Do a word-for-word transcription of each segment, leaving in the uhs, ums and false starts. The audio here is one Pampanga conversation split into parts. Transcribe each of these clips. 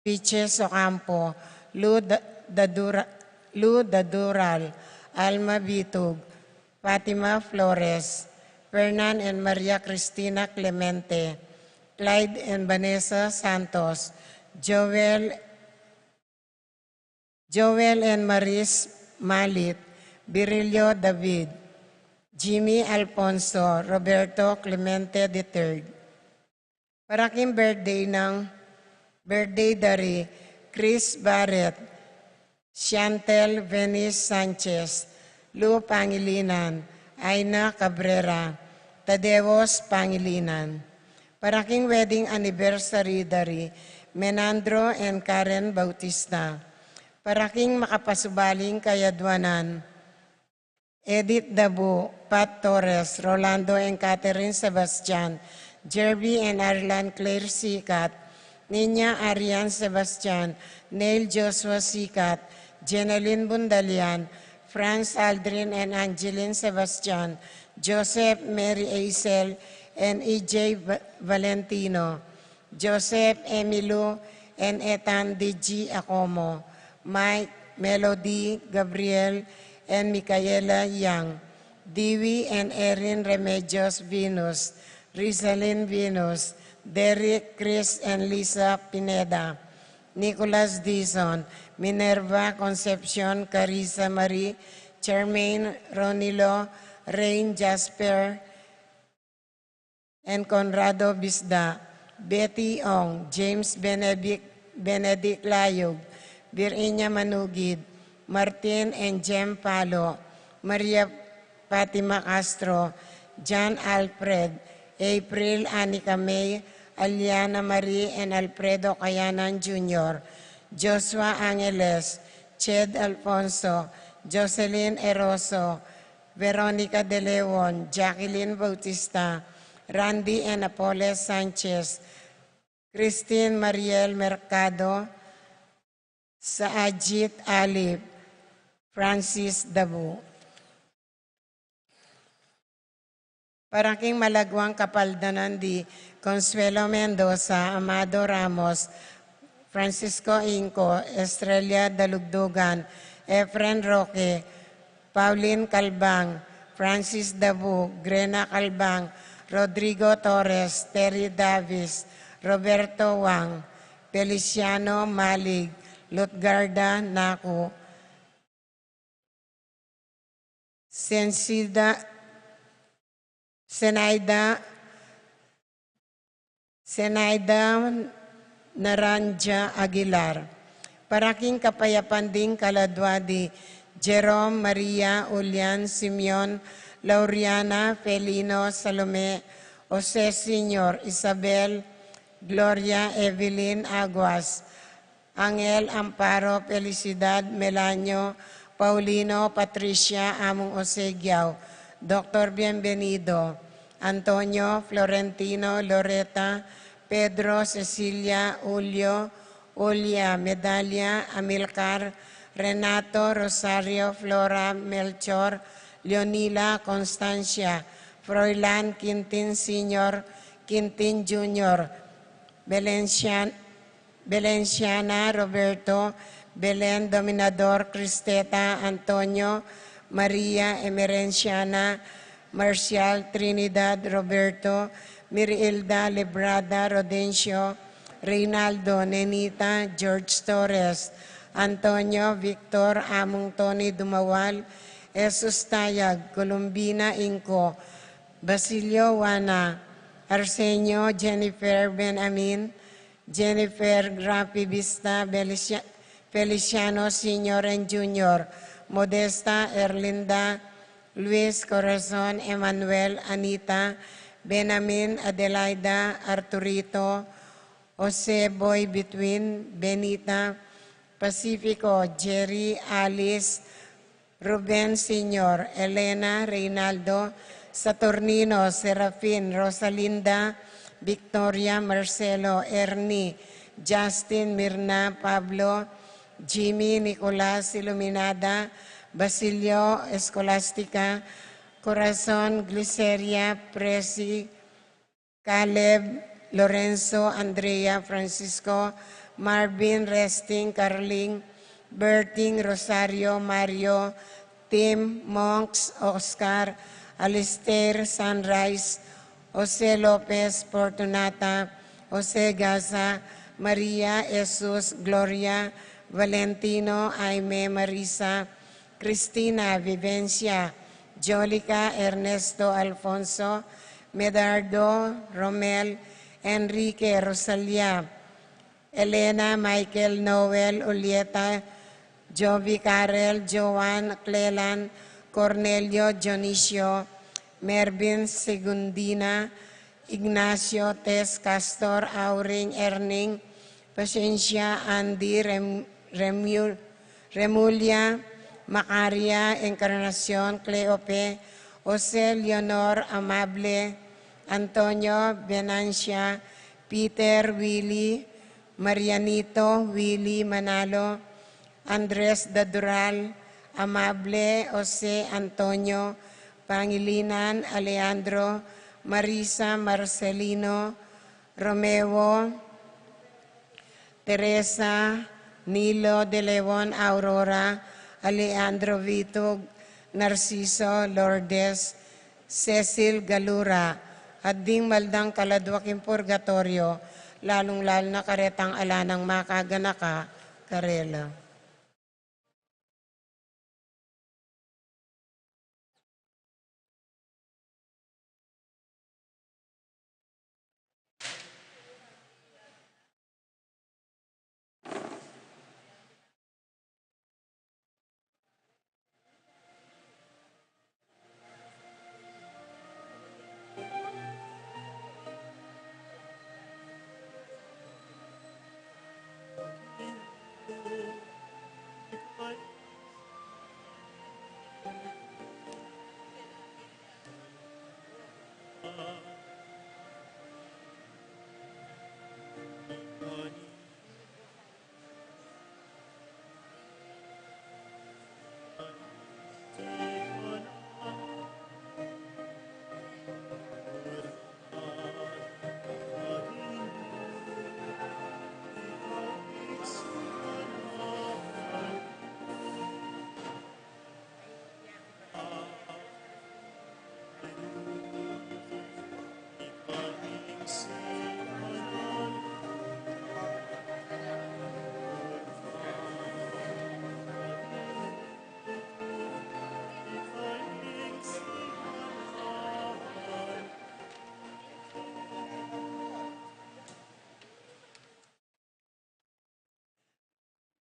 Piches Ocampo, Lu Da-, Dadura-, Lu Dadural, Alma Bitug, Fatima Flores, Fernan and Maria Cristina Clemente, Clyde and Vanessa Santos, Joel, Joel and Maris Malit, Virilio David, Jimmy Alfonso, Roberto Clemente the third. Para king birthday nang, birthday da ri Chris Barret, Chantel Venice Sanchez, Lu Pangilinan, Aina Cabrera, Tadeos Pangilinan. Para king wedding anniversary da ri Menandro and Karen Bautista. Para king makapasubaling kayadwanan, Edith Dabu, Pat Torres, Rolando and Catherine Sebastian, Jerby and Arlan Claire Sikat, Nina Arian Sebastian, Neil Joshua Sikat, Jeneline Bundalian, Franz Aldrin and Angeline Sebastian, Joseph Mary Aisel and E J Va-, Valentino, Joseph Emilio and Ethan D G Acomo, Mike, Melody, Gabriel, and Micaela Yang, Dewey and Erin Remedios Venus, Rizalin Venus, Derek, Chris, and Lisa Pineda, Nicholas Dizon, Minerva Concepcion, Carissa Marie, Charmaine, Ronilo, Rain, Jasper, and Conrado Bisda, Betty Ong, James Benedict, Benedict Layug, Virginia Manugid, Martin and Jem Palo, Maria Fatima Castro, John Alfred, April, Anika May, Aliana Marie and Alfredo Cayanan Junior, Joshua Angeles, Ched Alfonso, Jocelyn Eroso, Veronica De Leon, Jacqueline Bautista, Randy and Apoles Sanchez, Christine Mariel Mercado, Saajit Alip, Francis Dabu. Para king malagwang kapaldanan di Consuelo Mendoza, Amado Ramos, Francisco Inco, Estrella Dalugdogan, Efren Roque, Pauline Calbang, Francis Dabu, Grena Calbang, Rodrigo Torres, Terry Davis, Roberto Wang, Feliciano Malig, Lutgarda Naku, Sensida, Senaida, Senaida Naranja Aguilar. Para king kapayapan ding kaladwa di Jerome, Maria, Julian, Simeon, Lauriana, Felino, Salome, Jose Senior, Isabel, Gloria, Evelyn Aguas, Angel, Amparo, Felicidad, Melanio, Paulino, Patricia, Among Jose Giao, Doctor Bienvenido, Antonio, Florentino, Loreta, Pedro, Cecilia, Julio, Julia, Medalia, Amilcar, Renato, Rosario, Flora, Melchor, Leonila, Constancia, Froilan, Quintin Senior, Quintin Junior, Belencian-, Belenciana, Roberto, Belen, Dominador, Cristeta, Antonio, Maria, Emerenciana, Marcial, Trinidad, Roberto, Mirilda, Librada, Rodencio, Reynaldo, Nenita, George Torres, Antonio, Victor, Among Tony Dumawal, Jesus Tayag, Columbina Inco, Basilio Juana, Arsenio, Jennifer, Benamin, Jennifer, Rafi Vista, Belicia-, Feliciano Senior and Junior, Modesta, Erlinda, Luis, Corazon, Emmanuel, Anita, Benamin, Adelaida, Arturito, Jose, Boy, Between, Benita, Pacifico, Jerry, Alice, Ruben Senior, Elena, Reynaldo, Saturnino, Serafin, Rosalinda, Victoria, Marcelo, Ernie, Justin, Mirna, Pablo, Jimmy, Nicolas, Iluminada, Basilio, Escolastica, Corazon, Gliceria, Presi, Caleb, Lorenzo, Andrea, Francisco, Marvin, Resting, Carling, Berting, Rosario, Mario, Tim, Monks, Oscar, Alistair, Sunrise, Jose Lopez, Fortunata, Jose Gaza, Maria, Jesus, Gloria, Valentino, Aime, Marisa, Cristina, Vivencia, Jolica, Ernesto, Alfonso, Medardo, Romel, Enrique, Rosalia, Elena, Michael, Noel, Julieta, Jovi, Karel, Joan, Clelan, Cornelio, Dionisio, Mervin, Segundina, Ignacio, Tess, Castor, Auring, Erning, Pasensya, Andy, Rem-, Remul-, Remulia, Macaria, Encarnacion, Cleope, Jose, Leonor, Amable, Antonio, Venancia, Peter, Willy, Marianito, Willy, Manalo, Andres, Dadural, Amable, Jose, Antonio, Pangilinan, Alejandro, Marisa, Marcelino, Romeo, Teresa, Nilo, De Leon, Aurora, Alejandro, Vitug, Narciso, Lourdes, Cecil, Galura, at ding maldang kaladwa king purgatoryo, lalung-lalu na karetang ala nang makaganaka karela.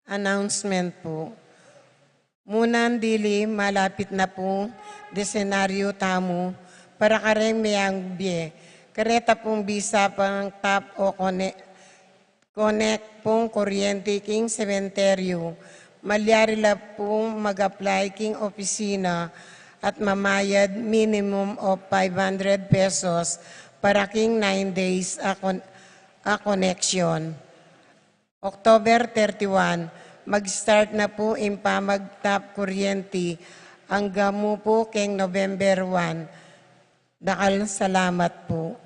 Announcement pu. Munan dili, malapit na pung desenaryo tamu para kareng meyang bie. Kareta pung bisa pang tap o kone-, connect pung kuryente king sementeryo. Malyari la pung mag-apply king opisina at mamayad minimum of five hundred pesos para king nine days a con-, a connection. October thirty-one, mag-start na pu ing pamagtap kuryente angga mu pu keng November one. Dakal salamat pu.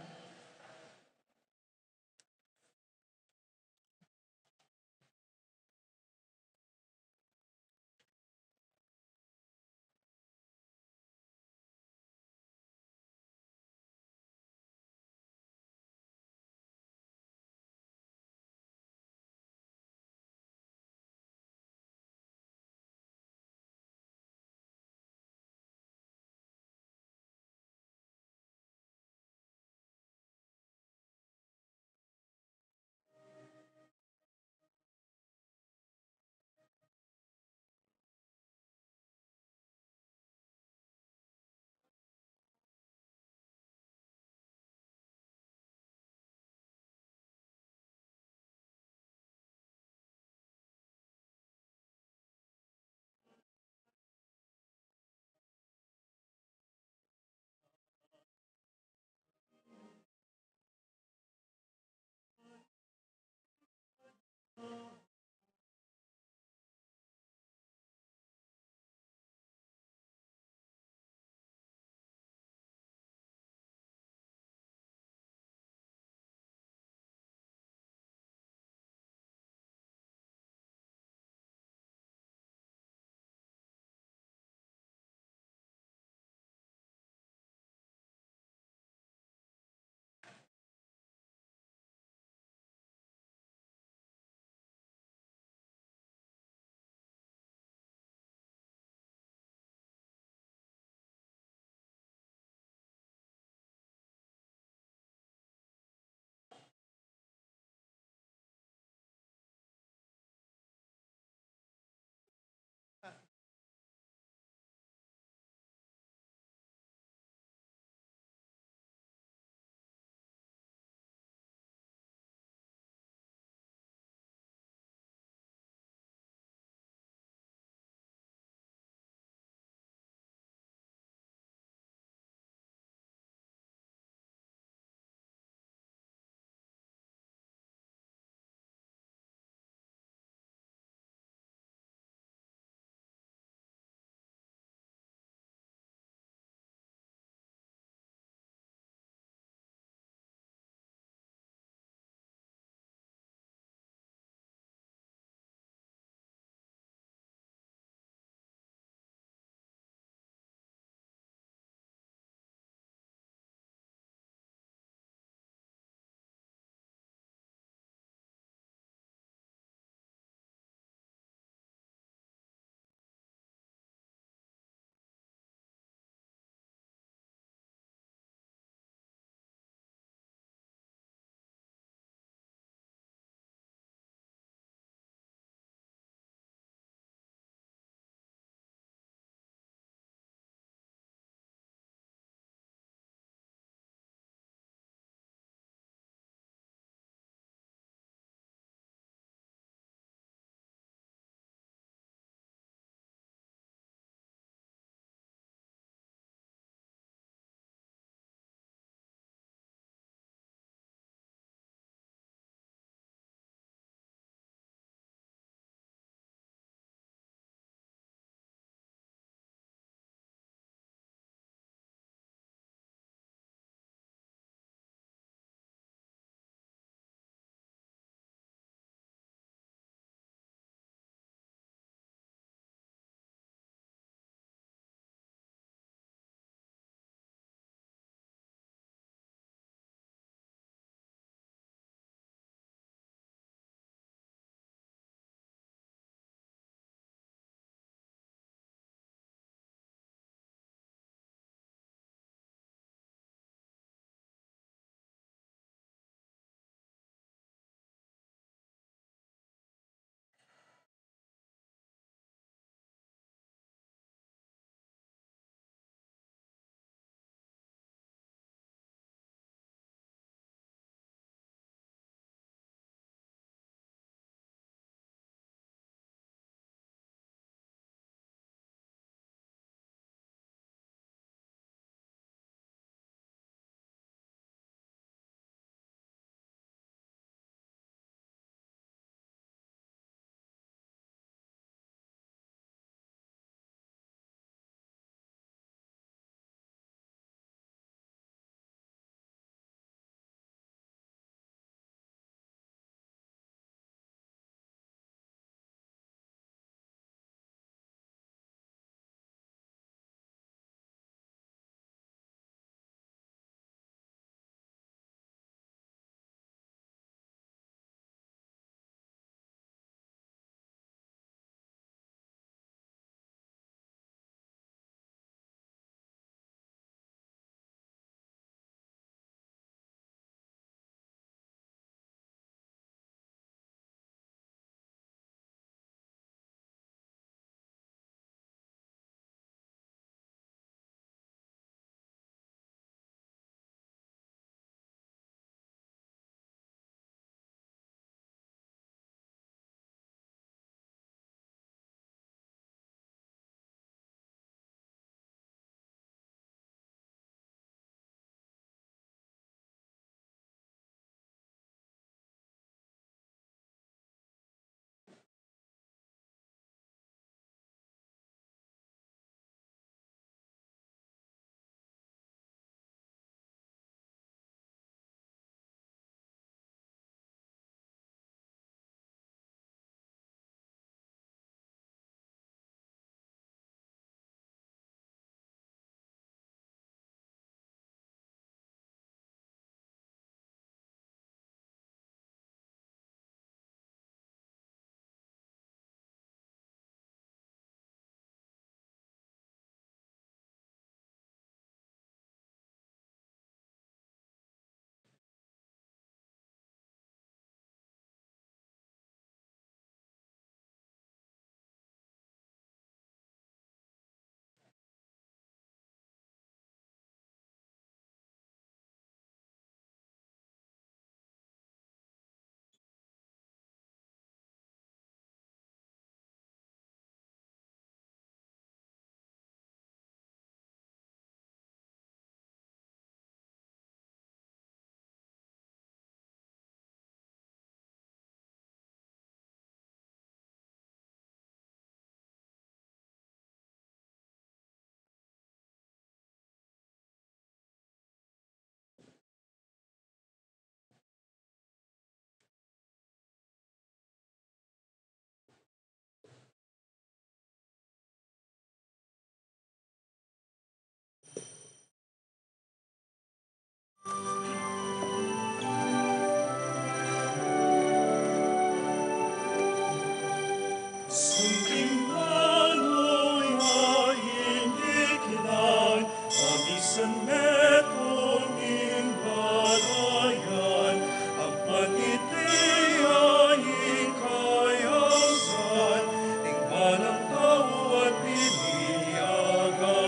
Santing Nanu ya ing diklan, abisan metung ing balayan, agpang iti ya ing kayasan, ing balang tau at biniagan.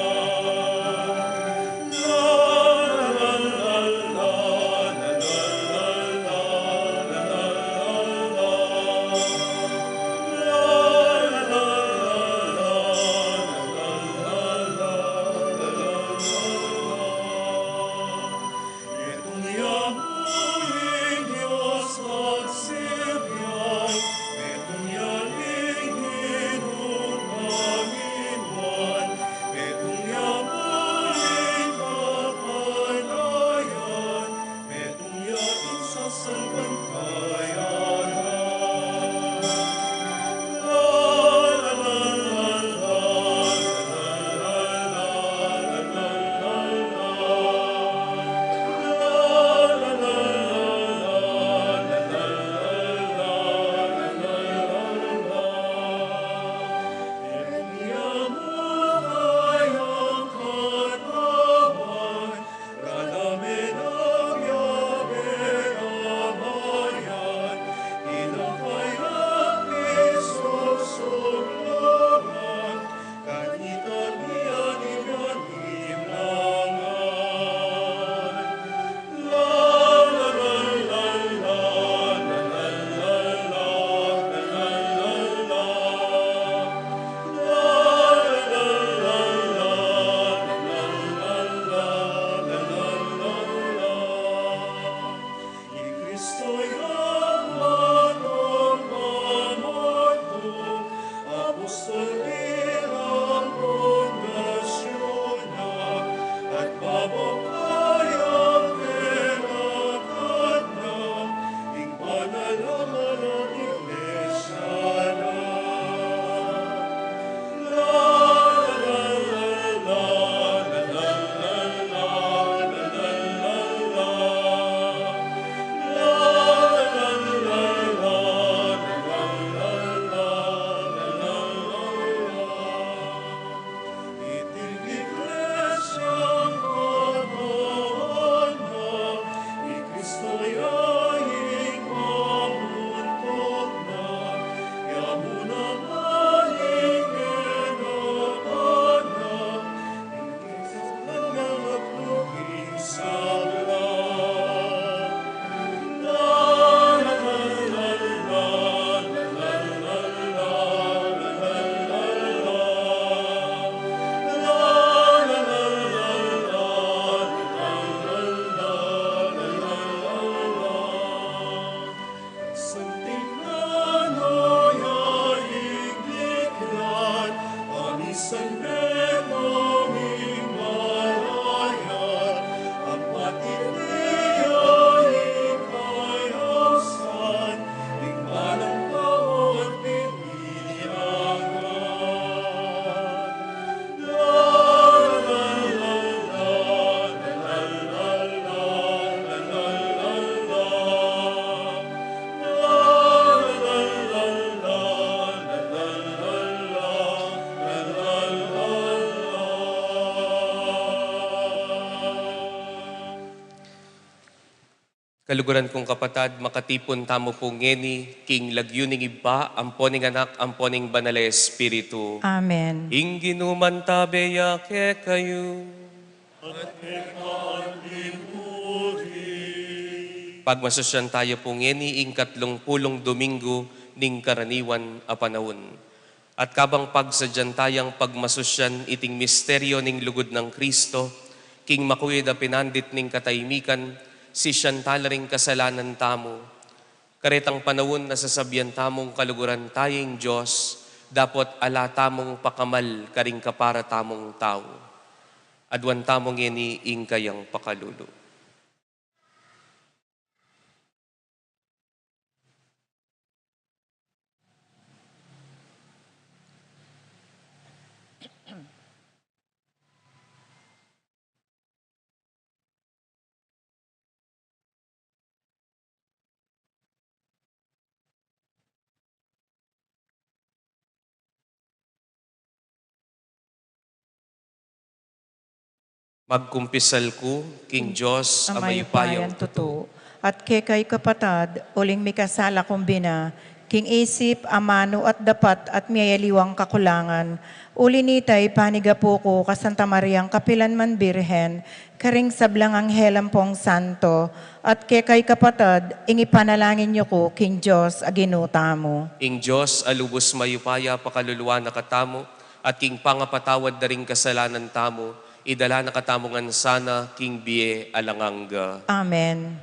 Kaluguran kung kapatad, makatipun tamu pu ngeni king lagyu ning Ibpa, ampo ning Anak, ampo ning Banal a Espiritu. Amen. Ing Ginu mantabe ya kekayu. At keka mu rin. Pagmasusyan tayu pu ngeni ing katlung pulung Domingo ning karaniwan a panaun. At kabang pagsadyan tayang pagmasusyan iting misteryo ning lugud nang Kristo, king makuyud a pinandit ning katahimikan, sisyan tala ring kasalanan tamu. Karetang panaun a sasabian tamung kaluguran taya ing Dios, dapot ala tamung pakamal karing kapara tamung tau. Aduan tamu ngeni ing kayang pakalulu. Pagkumpisal ku king Dios a mayupayang tutu, at kekay kapatad, uling mikasala kung bina, king isip, amanu at dapat at miyayaliwang kakulangan. Uli nita, ipanigapu ku ka Santa Mariang kapilan man Birhen, karing sablang anghel ampong santo, at kekay kapatad, ing ipanalangin yu ku king Dios a Ginu tamu. Ing Dios a lubus mayupaya pakaluluan na katamu, at king pangapatawad da ring kasalanan tamu, idala na katamu ngan sana king bie alang angga. Amen.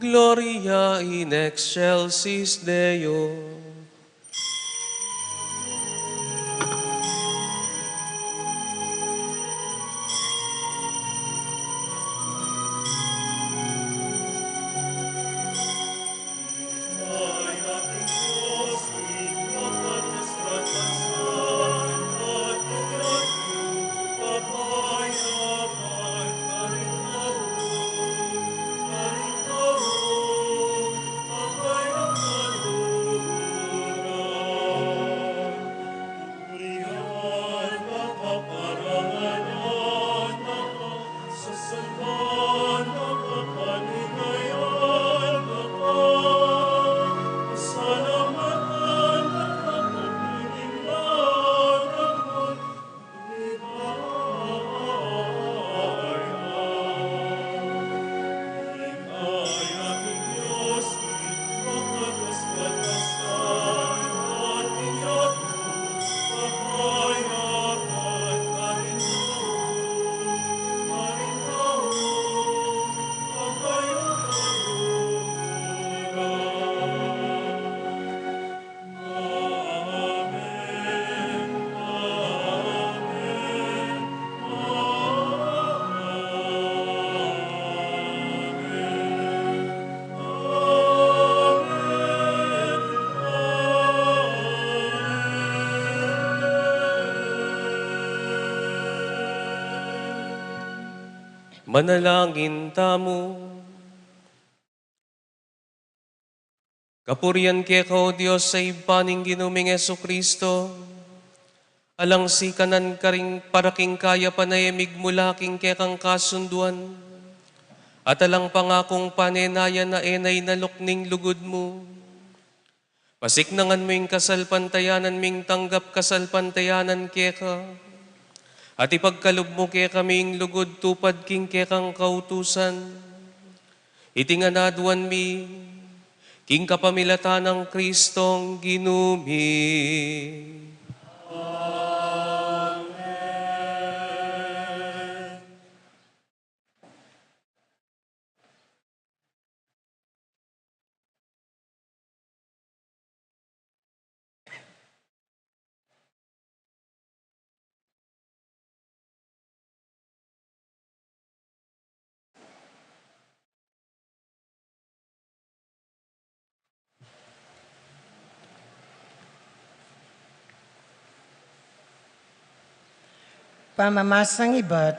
Gloria in excelsis Deo. Manalangin tamu. Kapurian keka, O Dios, a Ibpa ning Ginu ming Jesucristo, alang sikanan karing para king kayapan a e migmula king kekang kasunduan, at alang pangakung panenayan a e na inalok ning lugud mu. Pasiknangan mu ing kasalpantayanan ming tanggap kasalpantayanan keka, at ipagkalub mu kekami ing lugud tupad king kekang kautusan. Iti ngan aduan mi, king kapamilatan nang Kristong Ginu mi. Amen. Pamamasang ibat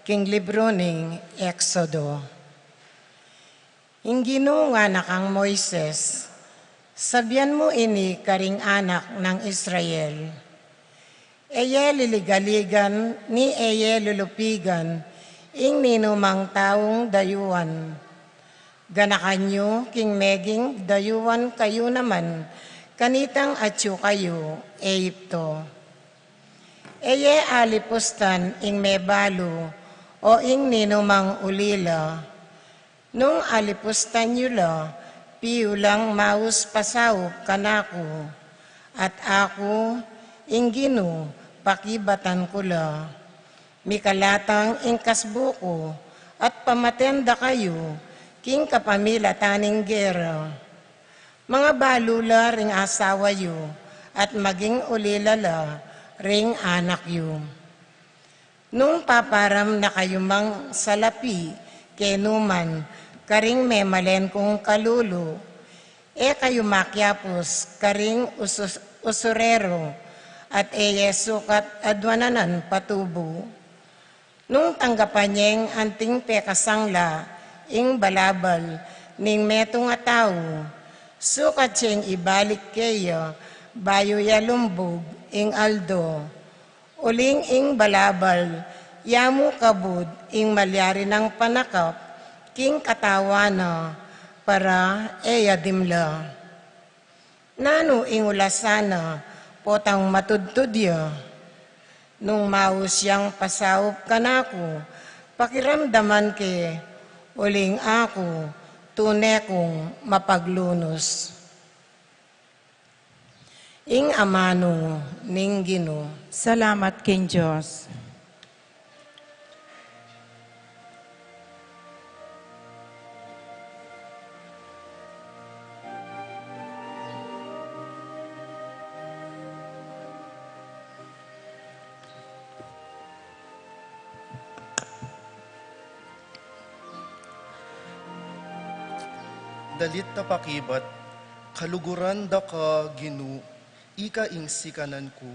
king libru ning Exodo. Ing Ginu ngana kang Moises, sabian mu ini karing anak nang Israel. E ye liligaligan ni e ye lulupigan ing ninumang taung dayuan. Ganakan yu king meging dayuan kayu naman kanitang atyu kayu Egipto. E ye alipustan ing mebalu o ing ninumang ulila. Nung alipustan yu la, Piu lang maus pasaup kanaku, at aku, ing Ginu, pakibatan ku la. Mikalatang ing kasbu ku, at pamaten da kayu king kapamilatan ning gera. Mangabalu la ring asawa yu, at maging ulila la ring anak yu. Nung paparam na kayu mang salapi keni man karing memalen kung kalulu, e kayu makiapus karing usus-, usurero, at e ye sukat aduanan patubu. Nung tanggapan yeng anting pekasangla ing balabal ning metung a tau, sukat yeng ibalik keya bayu ya lumbug ing aldo. Uling ing balabal, ya mu kabud ing malyari nang panakap king katawan na para e ya dimla. Nanu ing ulasan na potang matudtud ya? Nung maus yang pasaup kanaku, pakiramdaman ke, uling aku, tune kung mapaglunus. Ing amanu ning Ginu. Salamat king Dios. Dalit a pakibat. Kaluguran da ka, Ginu, ika ing sikanan ku.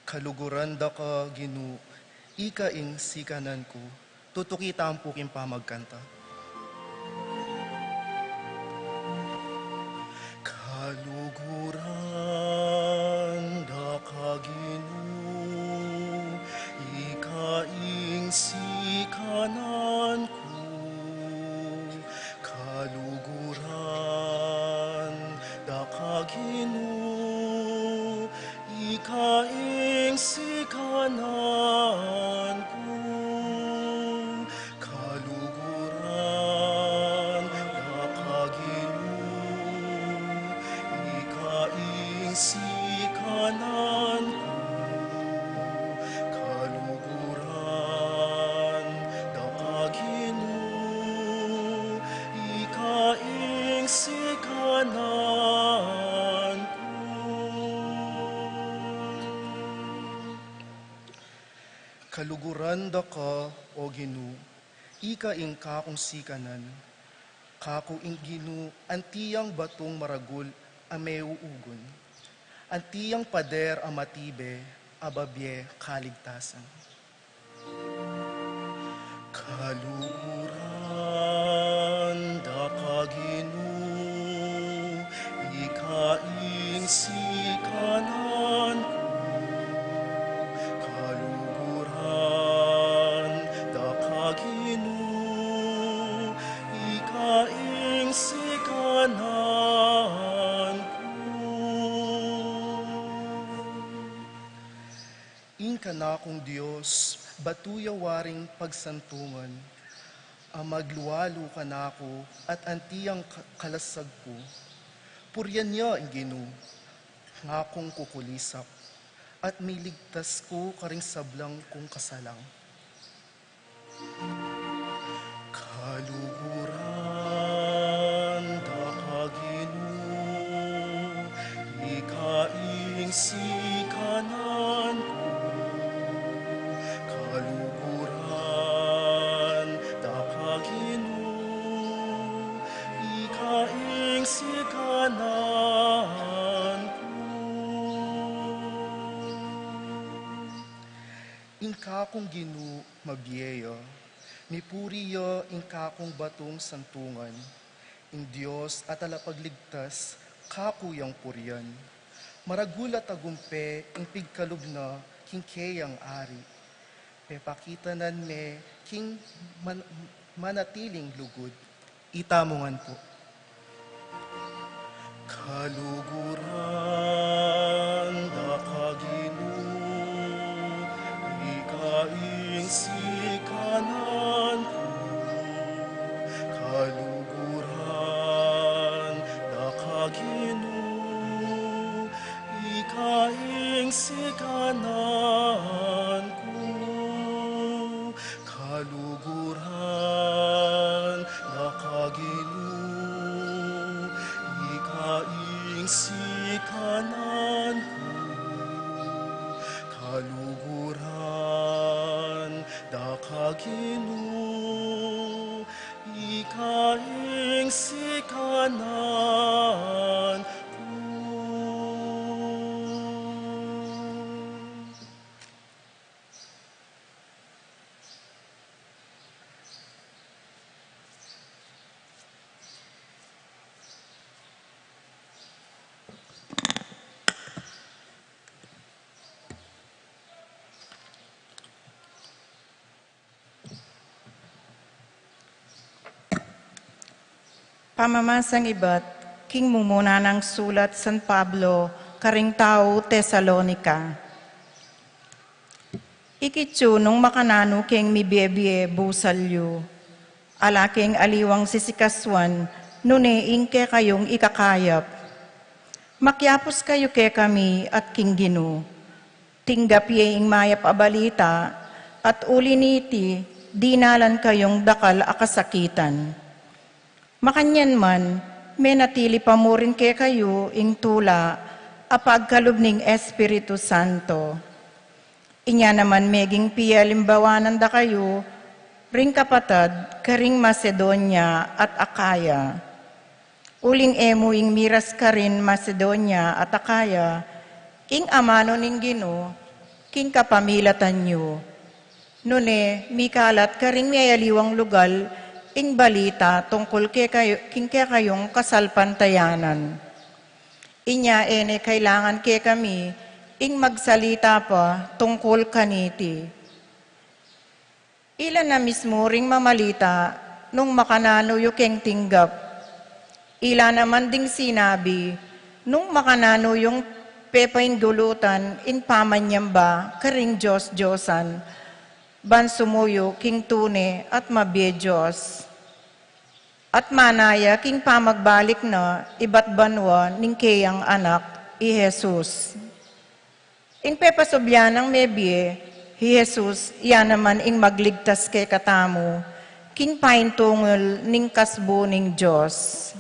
Kaluguran da ka, Ginu, ika ing sikanan ku. Tutuki tamu pu king pamagkanta. Kaluguran da ka, Ginu, ika ing sikanan ku. Kaluguran da ka, Ginu, ika ing sikanan ku. Kaluguran da ka, Ginu, ika ing sikanan ku. Kaluguran da ka, Ginu, ika ing sikanan ku. Kaluguran da ka, O Ginu, ika ing kakung sikanan. Kaku ing Ginu, anti yang batung maragul a meuugun, anti yang pader a matibe a babie kaligtasan. Kaluguran da ka, Ginu, ika ing sikanan ku. Kaluguran da ka, Ginu, ika ing sikanan ku. Ing kanakung Dios, batu ya waring pagsantungan, a maglualu kanaku at anti yang ka-, kalasag ku. Purian ya ing Ginu, ngakung kukulisap, at miligtas ku karing sablang kung kasalang. Kaluguran da ka, Ginu, ika ing sikanan ku. Kaluguran da ka, Ginu, ika ing sikanan ku. Ing kakung Ginu mabie ya, mipuri ya ing kakung batung santungan, ing Dios a talapagligtas, kaku yang purian. Maragul a tagumpe ing pigkalub na king keyang ari. Pepakitanan me king man-, manatiling lugud. Itamu ngan pu. Kaluguran da ka, Ginu, ika ing sikanan ku. Kaluguran sikanan ku, kaluguran da ka Ginu, ika ing sikanan ku, kaluguran da ka Ginu, ika ing sikanan ku. Pamamasang ibat king mumuna nang sulat San Pablo karing tau Tesalonica. Ikit yu nung makananu keng mibie-bie busal yu, ala keng aliwang sisikasuan, nune ing kekayung ikakayap. Makiapus kayu kekami at king Ginu. Tinggap ye ing mayap a balita, at uli niti, dinalan kayung dakal a kasakitan. Makanyan man, menatili pa mu rin kekayu ing tula a pagkalub ning Espiritu Santo. Inya naman meging pialimbawanan da kayu ring kapatad karing Macedonia at Acaya. Uling e mu ing miras karin Macedonia at Acaya ing amanu ning Ginu king kapamilatan yu. Nune mikalat karing mialiwang lugal ing balita tungkul kekayu, king kekayung kasalpantayanan. Inya e ne kailangan kekami ing magsalita pa tungkul kaniti. Ila na mismu ring mamalita nung makananu yu keng tinggap. Ila naman ding sinabi nung makananu yung pepaingulutan ing pamanyamba karing dios-diosan, ban sumuyu king tune at mabie Dios. At manaya king pamagbalik na ibat banua ning keyang Anak, i Jesus. Ing pepasubli nang mebie, hi Jesus, iya naman ing magligtas kekatamu, king paintungul ning kasbu ning Dios.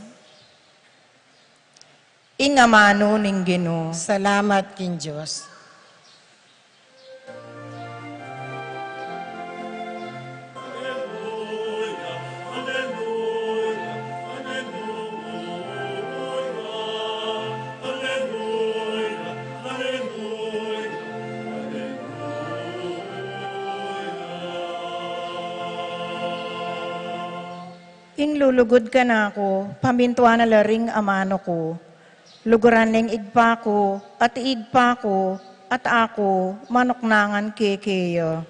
Ing amanu ning Ginu. Salamat king Dios. Ing lulugud kanaku, pamintuan na la ring amanu ku. Luguran neng Ibpa ku, at Ibpa ku, at aku, manuknangan keke ya.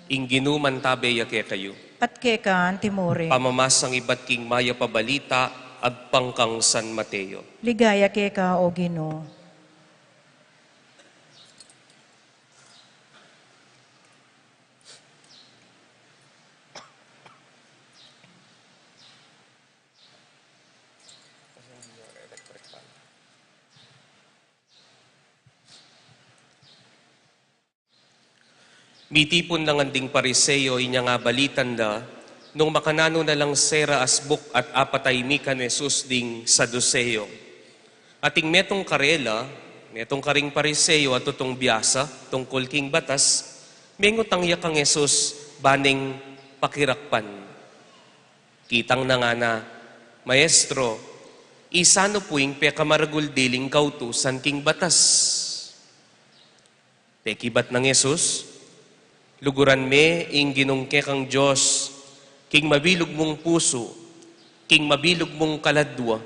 Ing Ginu mantabe ya kekayu. At keka antimurin. Pamamasang ibat king mayap a balita agpang kang San Mateo. Ligaya keka, O Ginu. Mitipun la ngan ding Pariseo inyang abalitan da, nung makananu na lang sera asbuk at apatay mi kan Jesus ding Saduseo. Ating metung karela, metung karing Pariseo a tutung biasa tungkul king batas, mengutang ya kang Jesus ba neng pakirakpan. Kitang na ngana, "Maestro, isanu pu ing pekamaragul diling kautusan king batas?" Pekibat nang Jesus, "Luguran me ing Ginung kekang Dios king mabilug mung pusu, King mabilug mung kaladwa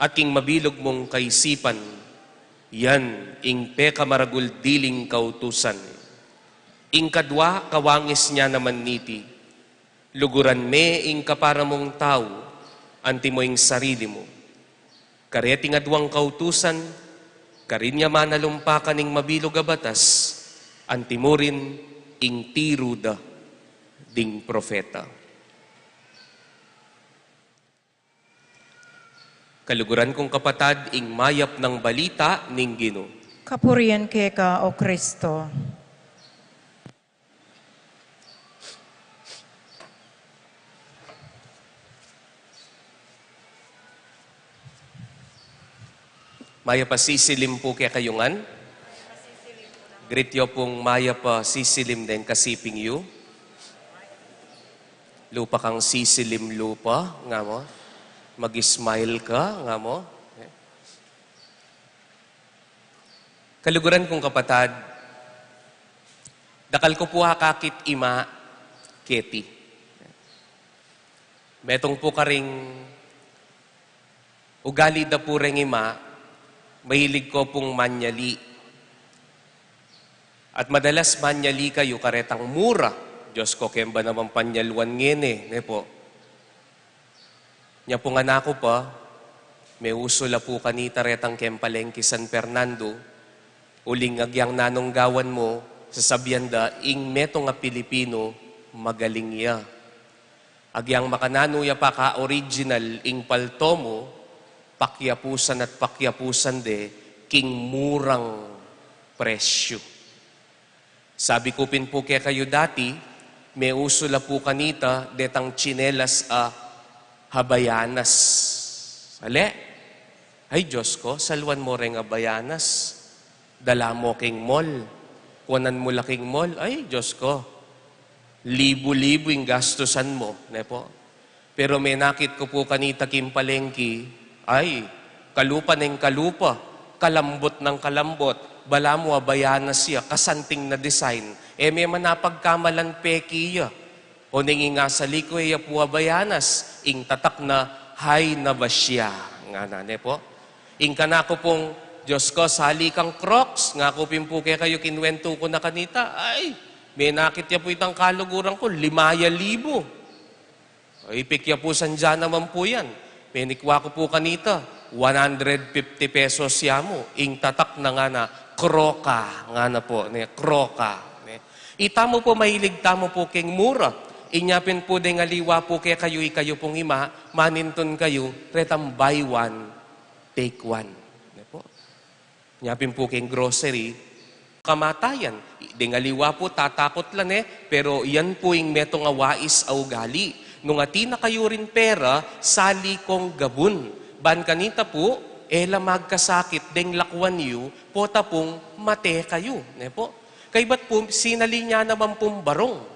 at king mabilug mung kaisipan, yan ing pekamaragul diling kautusan. Ing kadwa kawangis na naman niti, luguran me ing kapara mung tau, antimo ing sarili mu. Kareting adwang kautusan, karin ya manalumpakan ing mabilug a batas, antimo rin ing tiru da ding propeta. Kaluguran kung kapatad, ing mayap nang balita ning Ginu. Kapurian keka, O Kristo. Mayap a sisilim pu kekayu ngan. Greet yu pung mayap a sisilim deng kasiping yu. Lupa kang sisilim lupa, nga mo. Mag-smile ka, nga mo. Kaluguran kung kapatad, dakal ku pu akakit ima keti. Metung pu karing ugali da pu reng ima, mahilig ko pung manyali. At madalas manyali kayu karetang mura. Diyos ko, keng ba namang panyaluan ngeni, ne po? Nya pung anak ku pa, meusu la pu kanita retang keng palengki San Fernando, uling agyang nanung gawan mu, sasabian da, ing metung a Pilipino, magaling ya. Agyang makananu ya pa ka-original ing palto mu, pakyapusan at pakyapusan de, king murang presyu. Sabi ku pin pu kekayu dati, meusu la pu kanita detang tsinelas a Havaianas. Ale? Ay, Diyos ko, saluan mo reng Havaianas. Dala mo king mall. Kuanan mo la king mall. Ay, Diyos ko. Libu-libu ing gastusan mo, ne po? Pero menakit ku pu kanita king palengki, ay, kalupa neng kalupa, kalambot nang kalambot, balamu Havaianas ya, kasanting na design, e me man apagkamalan peki ya. O neng ing asali ku, e ya pu Havaianas, ing tatak na Hainabasya, ngana, ne po? Ing kanaku pung, Diyos ko, sali kang Crocs, ngaku pin pu kekayu, kinwentu ku na kanita, ay, menakit ya pu itang kaluguran ku, lima ya libu. Ay, pikyapusan da naman pu yan. Menikwa ku pu kanita, one hundred fifty pesos ya mu, ing tatak na ngana, Croca, ngana po, ne, Croca, ne. Itamu pu, mahilig tamu pu keng mura. Inya pin pu deng aliwa pu kekayu, ikayu pung ima, manintun kayu, retang buy one, take one. Ne po? Nya pin pu keng grocery, kamatayan. Deng aliwa pu, tatakut la, ne, pero yan pu ing metung a wais a ugali. Nung atin na kayu ring pera, sali kong gabun. Ban kanita pu, e la magkasakit deng lakwan yu, pota pung mate kayu, ne po? Kaybat pu, sinali na naman pung barung.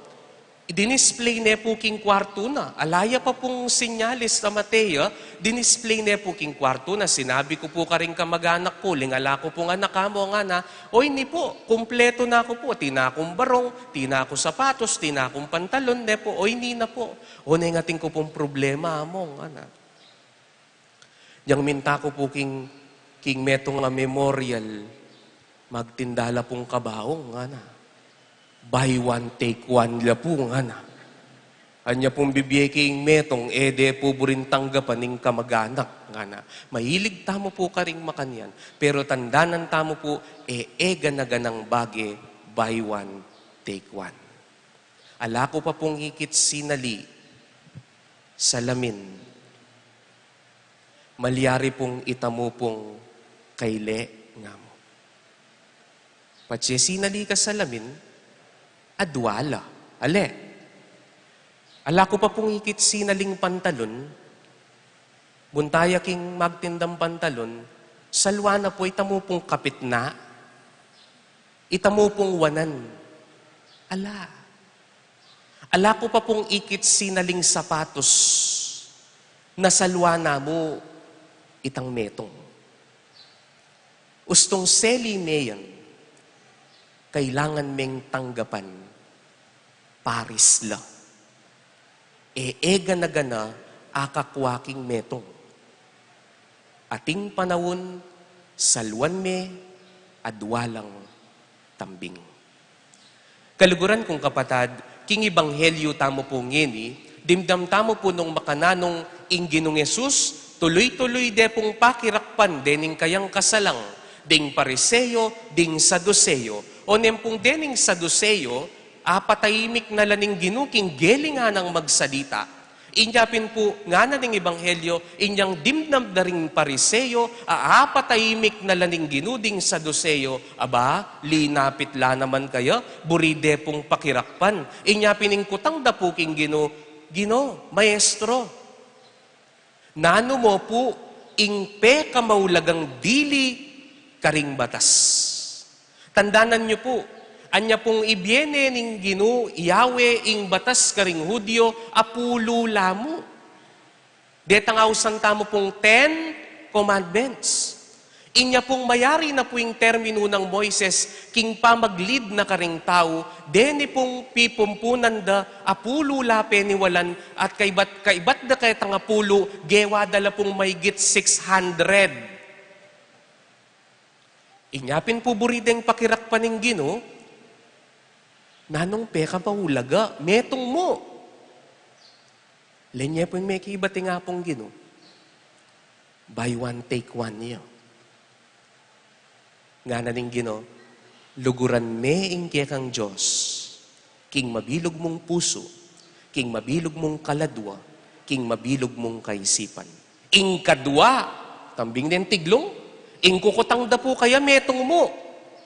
Dinisplay ne pu king kwartu na. Ala ya pa pung sinyalis a mate ya, dinisplay ne pu king kwartu na. Sinabi ku pu karing kamaganak ku, uling ala ku pung anak, amo, ngana, o ini pu, kumpletu na ku pu, atin na kung barung, atin na ku sapatos, atin na kung pantalon, ne pu, o ini na pu. O neng atin ku pung problema, amo, ngana. Yang minta ku pu king, king metung a memorial, magtinda la pung kabaung, ngana. Buy one, take one la pu, ngana. Anya pung bibie king metung, e de pu buring tanggapan ning kamaganak, ngana. Mahilig tamu pu karing makanyan, pero tandanan tamu pu, e, e gana-ganang bage, buy one, take one. Ala ku pa pung ikit sinali, salamin. Malyari pung itamu pung kaile, nga mu. Patse sinali ka salamin, adwa la. Ale. Ala ku pa pung ikit sinaling pantalon, munta ya king magtindang pantalon, salwa na pu, itamu pung kapitna, itamu pung wanan. Ala. Ala ku pa pung ikit sinaling sapatos, nasalwa na mu itang metung. Ustung seli me yan, kailangan meng tanggapan, paris la. E, e gana-gana, akakua king metung. Ating panaun, saluan me, adua lang tambing. Kaluguran kung kapatad, king ebanghelyu tamu pung ini, dimdam tamu pu nung makananung ing Ginung Jesus, tuluy-tuluy de pung pakirakpan dening kayang kasalang, ding Pariseo, ding Saduseo, o neng pung dening Saduseo, apatahimik na la ning Ginu king gelingan nang magsalita. Inya pin pu, ngana ning ebanghelyo, inyang dimdam da ring Pariseo, a apatahimik na la ning Ginu ding Saduseo, aba, linapit la naman kaya, buri de pung pakirakpan. Inya pin ing kutang da pu king Ginu, Ginu, Maestro, nanu mu pu ing pekamaulagang dili karing batas? Tandanan yu pu, anya pung ibie ne ning Ginu Yahweh ing batas karing Judio, apulu la mu. Detang ausan tamu pung Ten Commandments. Inya pung mayari na pu ing terminu nang Moises, king pamag-lead na karing tau, deni pung pipumpunan da, apulu la peniwalan, at kaibat, kaibat da ketang apulu, gewa da la pung maygit six hundred. Inya pin pu buri deng pakirakpan ning Ginu, nanung pekamaulaga, metung mu. Lanye pu ing mekibat ing Apung Ginu. Buy one, take one ya. Ngana ning Ginu, luguran me ing kekang Dios king mabilug mung pusu, king mabilug mung kaladua, king mabilug mung kaisipan. Ing kadua, tambing neng tiglung, ing kukutang da pu kaya, metung mu.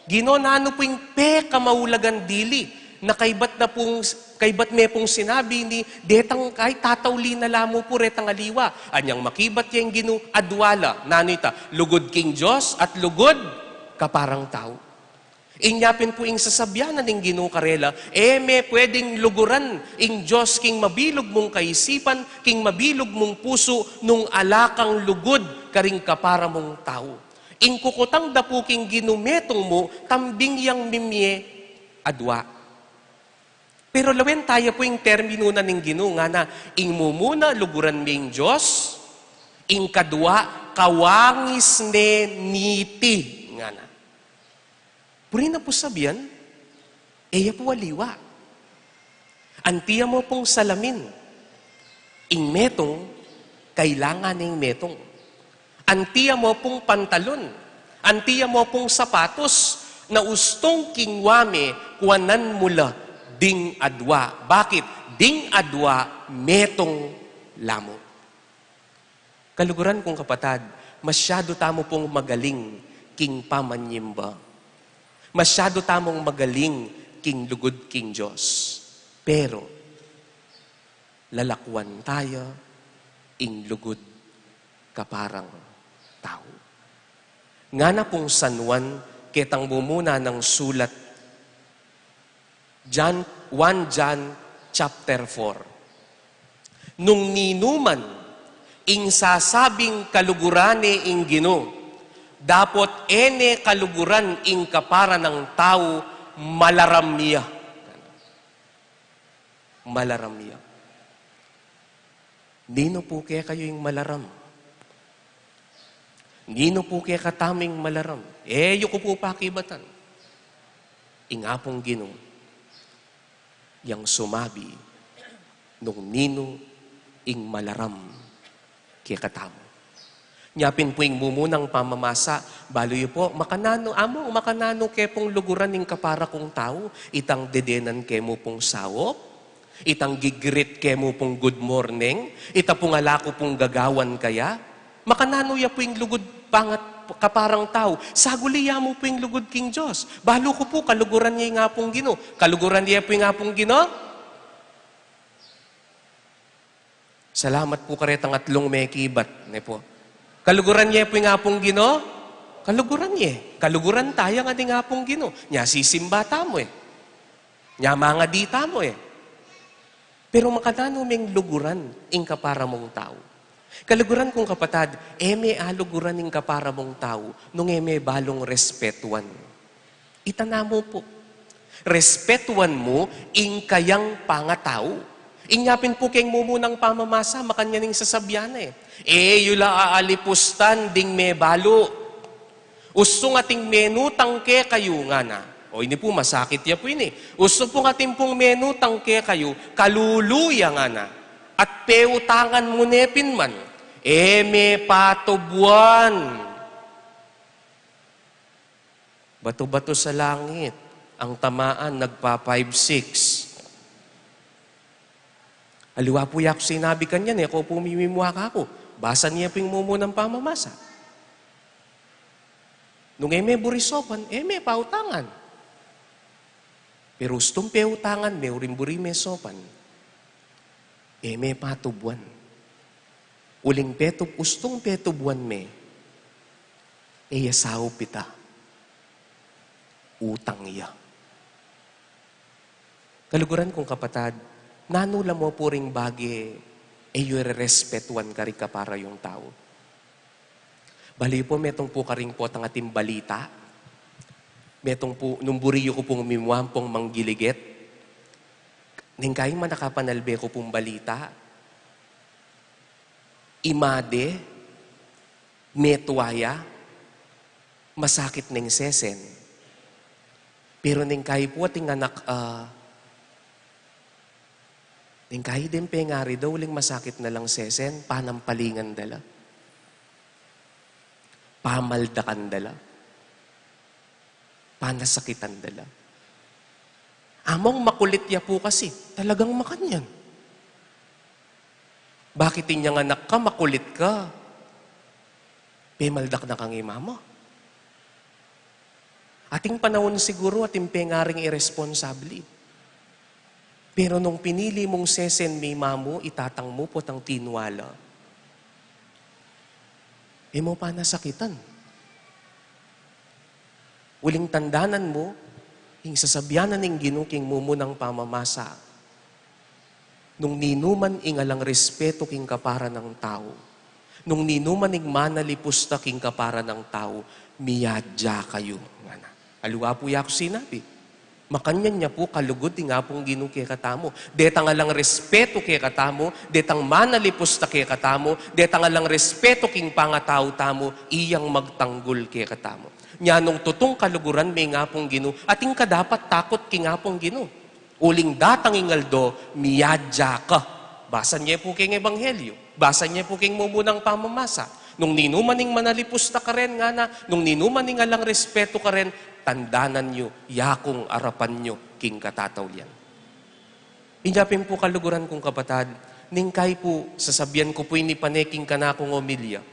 Ginu, nanu pu ing pekamaulagang dili, na kaibat na pung, kaibat me pung sinabi ini, detang kay tatauli na la mu pu retang aliwa. Anyang makibat ya ing Ginu, adua la, nanu ita, lugud king Dios at lugud kaparang tau. Inya pin pu ing sasabian na ning Ginu karela, e me pwedeng luguran ing Dios king mabilug mung kaisipan, king mabilug mung pusu, nung ala kang lugud karing kapara mung tau. Ing kukutang da pu king Ginu, metung mu, tambing yang mimie, adua. Pero lawen taya pu ing terminu na ning Ginu, ngana, ing mumuna, luguran me ing Dios, ing kadua, kawangis ne niti, ngana. Buri na pu sabian, e ya pu aliwa. Anti ya mu pung salamin, ing metung, kailangan ne ing metung. Anti ya mu pung pantalon, anti ya mu pung sapatos, na ustung king wa me, kuanan mu la ding adua. Bakit? Ding adua, metung la mu. Kaluguran kung kapatad, masyadu tamu pung magaling king pamanyimba. Masyadu tamung magaling king lugud king Dios. Pero, lalakwan taya ing lugud kaparang tau. Ngana pung San Juan, ketang mumuna nang sulat, John, one John chapter four. Nung ninuman ing sasabing kaluguran ne ing Ginu, dapot e ne kaluguran ing kapara nang tau, malaram ya. Malaram ya. Ninu pu kekayu ing malaram? Ninu pu kekatamu ing malaram? E yu ku pu pakibatan. Ing Apung Ginu yang sumabi nung ninu ing malaram kekatamu. Nya pin pu ing mumunang pamamasa, balu yu pu, makananu, Among, makananu ke pung luguran ing kapara kung tau, itang dedenan ke mu pung saup? Itang gi-greet ke mu pung good morning? Ita pung ala ku pung gagawan kaya? Makananu ya pu ing lugud pangat kaparang tau? Saguli ya mu pu ing lugud king Dios. Balu ku pu, kaluguran ye ing Apung Ginu. Kaluguran ye pu ing Apung Ginu? Salamat pu karetang atlung mekibat, ne pu. Kaluguran ye pu ing Apung Ginu? Kaluguran ye. Kaluguran taya ngan ing Apung Ginu. Nya sisimba tamu e. Nya mangadi tamu e. Pero makananu meng luguran ing kapara mung tau? Kaluguran kung kapatad, e me aluguran ing kapara mung tau nung e me balung respetuan. Ita namu pu. Respetuan mu ing kayang pangatau. Inya pin pu keng mumunang pamamasa, makanyan ing sasabian na e. E yu la aalipustan ding mebalu. Ustung ating menutang kekayu ngana. O ini pu, masakit ya pu ini. Ustung ating pung menutang kekayu, kalulu ya ngana. At peutangan mu ne pin man. E me patubuan. Bato-bato sa langit, ang tamaan nagpa five six. Aliwa pu yaku sinabi kanyan, e ko pu mimimua kaku. Basa ne pu ing mumunang pamamasa. Nung e me buri saupan, e me pautangan. Pero ustung peutangan me uling buri me saupan, e me patubuan. Uling petub, ustung petubuan me, e ya saup ita. Utang ya. Kaluguran kung kapatad, nanu la mu pu ring bage e yu rerespetuan karing kapara yung tau? Bale pu, metung pu karing potang ating balita. Metung pu, nung buri yu ku pung mimua ampong manggiliget, neng kayi man a kapanalbe ku pung balita, ima de, metua ya, masakit neng sesen. Pero neng kayi pu ating anak, ah, neng kayi deng pengari da, uling masakit na lang sesen, panampalingan da la. Pamaldakan da la. Panasakitan da la. Among makulit ya pu kasi, talagang makanyan. Bakit inyang anak ka, makulit ka? Pemaldak na kang ima mu. Ating panaun siguru, ating pengaring iresponsable. Pero nung pinili mung sesen me ima mu, itatang mu potang tinuala, e mu panasakitan. Uling tandanan mu, ing sasabian na ning Ginu king mumunang pamamasa, nung ninuman ing alang respetu king kapara nang tau, nung ninuman ing manalipusta king kapara nang tau, miyadya kayu, ngana. Aliwa pu yaku sinabi. Makanyan ya pu kalugud ing Apung Ginu kekatamu. Detang alang respetu kekatamu, detang manalipusta kekatamu, detang alang respetu king pangatau tamu, iyang magtanggul kekatamu. Nya nung tutung kaluguran me ing Apung Ginu, ating kadapat takut king Apung Ginu. Uling datang ing aldo, miyadya ka. Basa ne pu king Ebanghelyo. Basa ne pu king mumunang pamamasa. Nung ninuman ing manalipusta karen, ngana, nung ninuman ing alang respetu karen, tandanan yu, yakung arapan yu king katataulian. Inya pin pu kaluguran kung kapatad, neng kayi pu, sasabian ku pu ini pane king kanakung omilya.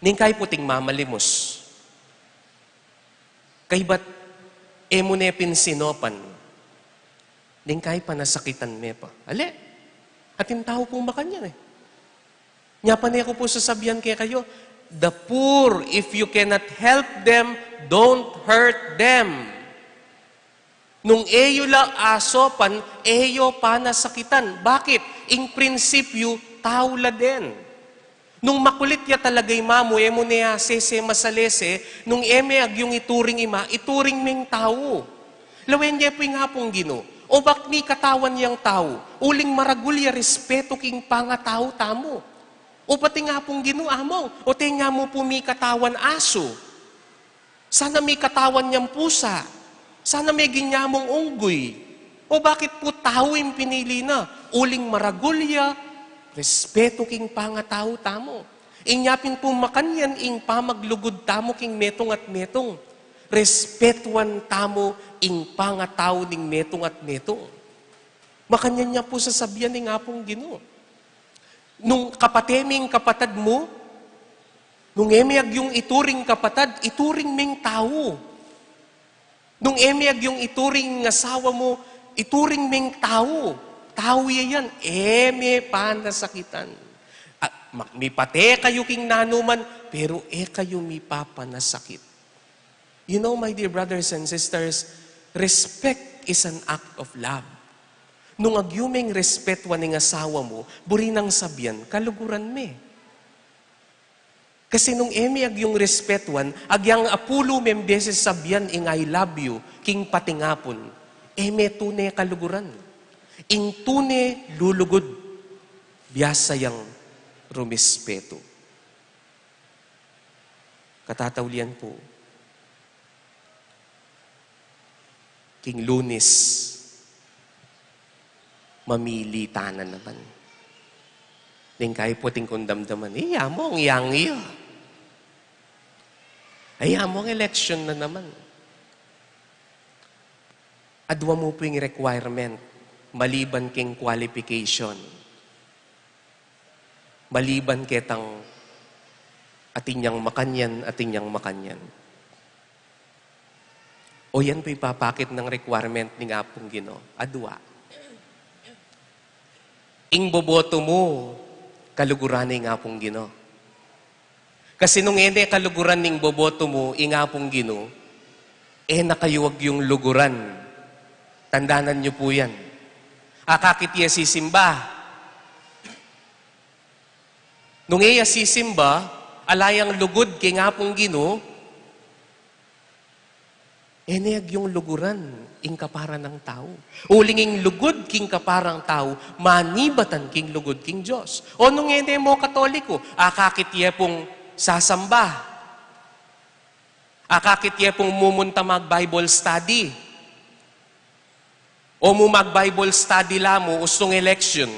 Neng kayi pu ating mamalimus. Kaybat e mu ne pin sinopan, neng kayi panasakitan me pa. Ale, atin tau pung makanyan e. Nya pane ku pu sasabian kekayu, the poor, if you cannot help them, don't hurt them. Nung e yu la asopan, e yu panasakitan. Bakit? Ing prinsipyu, tau la den. Nung makulit ya talaga ima mu, e mu ne asese masalese, nung e me agyung ituring ima, ituring meng tau. Lawen ye pu ing Apung Ginu, o bak mikatawan yang tau, uling maragul ya respetu king pangatau tamu. O pati ing Apung Ginu, among, o te nya mu pu mikatawan asu. Sana mikatawan yang pusa. Sana me ginamung unggoy. O bakit pu tau ing pinili na? Uling maragul ya respetu king pangatau tamu. Inya pin pu makanyan ing pamaglugud tamu king metung at metung. Respetuan tamu ing pangatau ning metung at metung. Makanyan ya pu sasabian ning Apung Ginu. Nung kapate me ing kapatad mu, nung e me agyung ituring kapatad, ituring meng tau. Nung e me agyung ituring asawa mu, ituring meng tau. Tau ya yan, e me panasakitan. At ma-, mipate kayu king nanuman, pero e kayu mipapanasakit. You know, my dear brothers and sisters, respect is an act of love. Nung agyu meng respetuan ing asawa mu, buri nang sabian, kaluguran me. Kasi nung e me agyung respetuan, agyang apulu meng beses sabian ing "I love you" king patingapun, e me tune kaluguran. Ing tune lulugud, biasa yang rumispetu. Katataulian pu, king Lunes, mamili ta na naman. Ning kayu pu atin kung damdaman, "Eh, amu, yang iya. Ay, amu, election na naman." Adwa mu pu ing requirement, maliban king qualification. Maliban ketang atin yang makanyan, atin yang makanyan. O yan pu ipapakit nang requirement ning Apung Ginu. Adwa. Ing boboto mu, kaluguran ne ing Apung Ginu. Kasi nung e ne kaluguran ning boboto mu, ing Apung Ginu, e na kayu agyung luguran. Tandanan yu pu yan. Akakit ya sisimba. Nung e ya sisimba, ala yang lugud king Apung Ginu, e ne agyung luguran ing kapara nang tau. Uling ing lugud king kapara nang tau, manibatan king lugud king Dios. O nung e ne mu Katoliko, akakit ya pung sasamba. Akakit ya pung mumunta mag-Bible study. O mu mag-Bible study la mu, ustung election.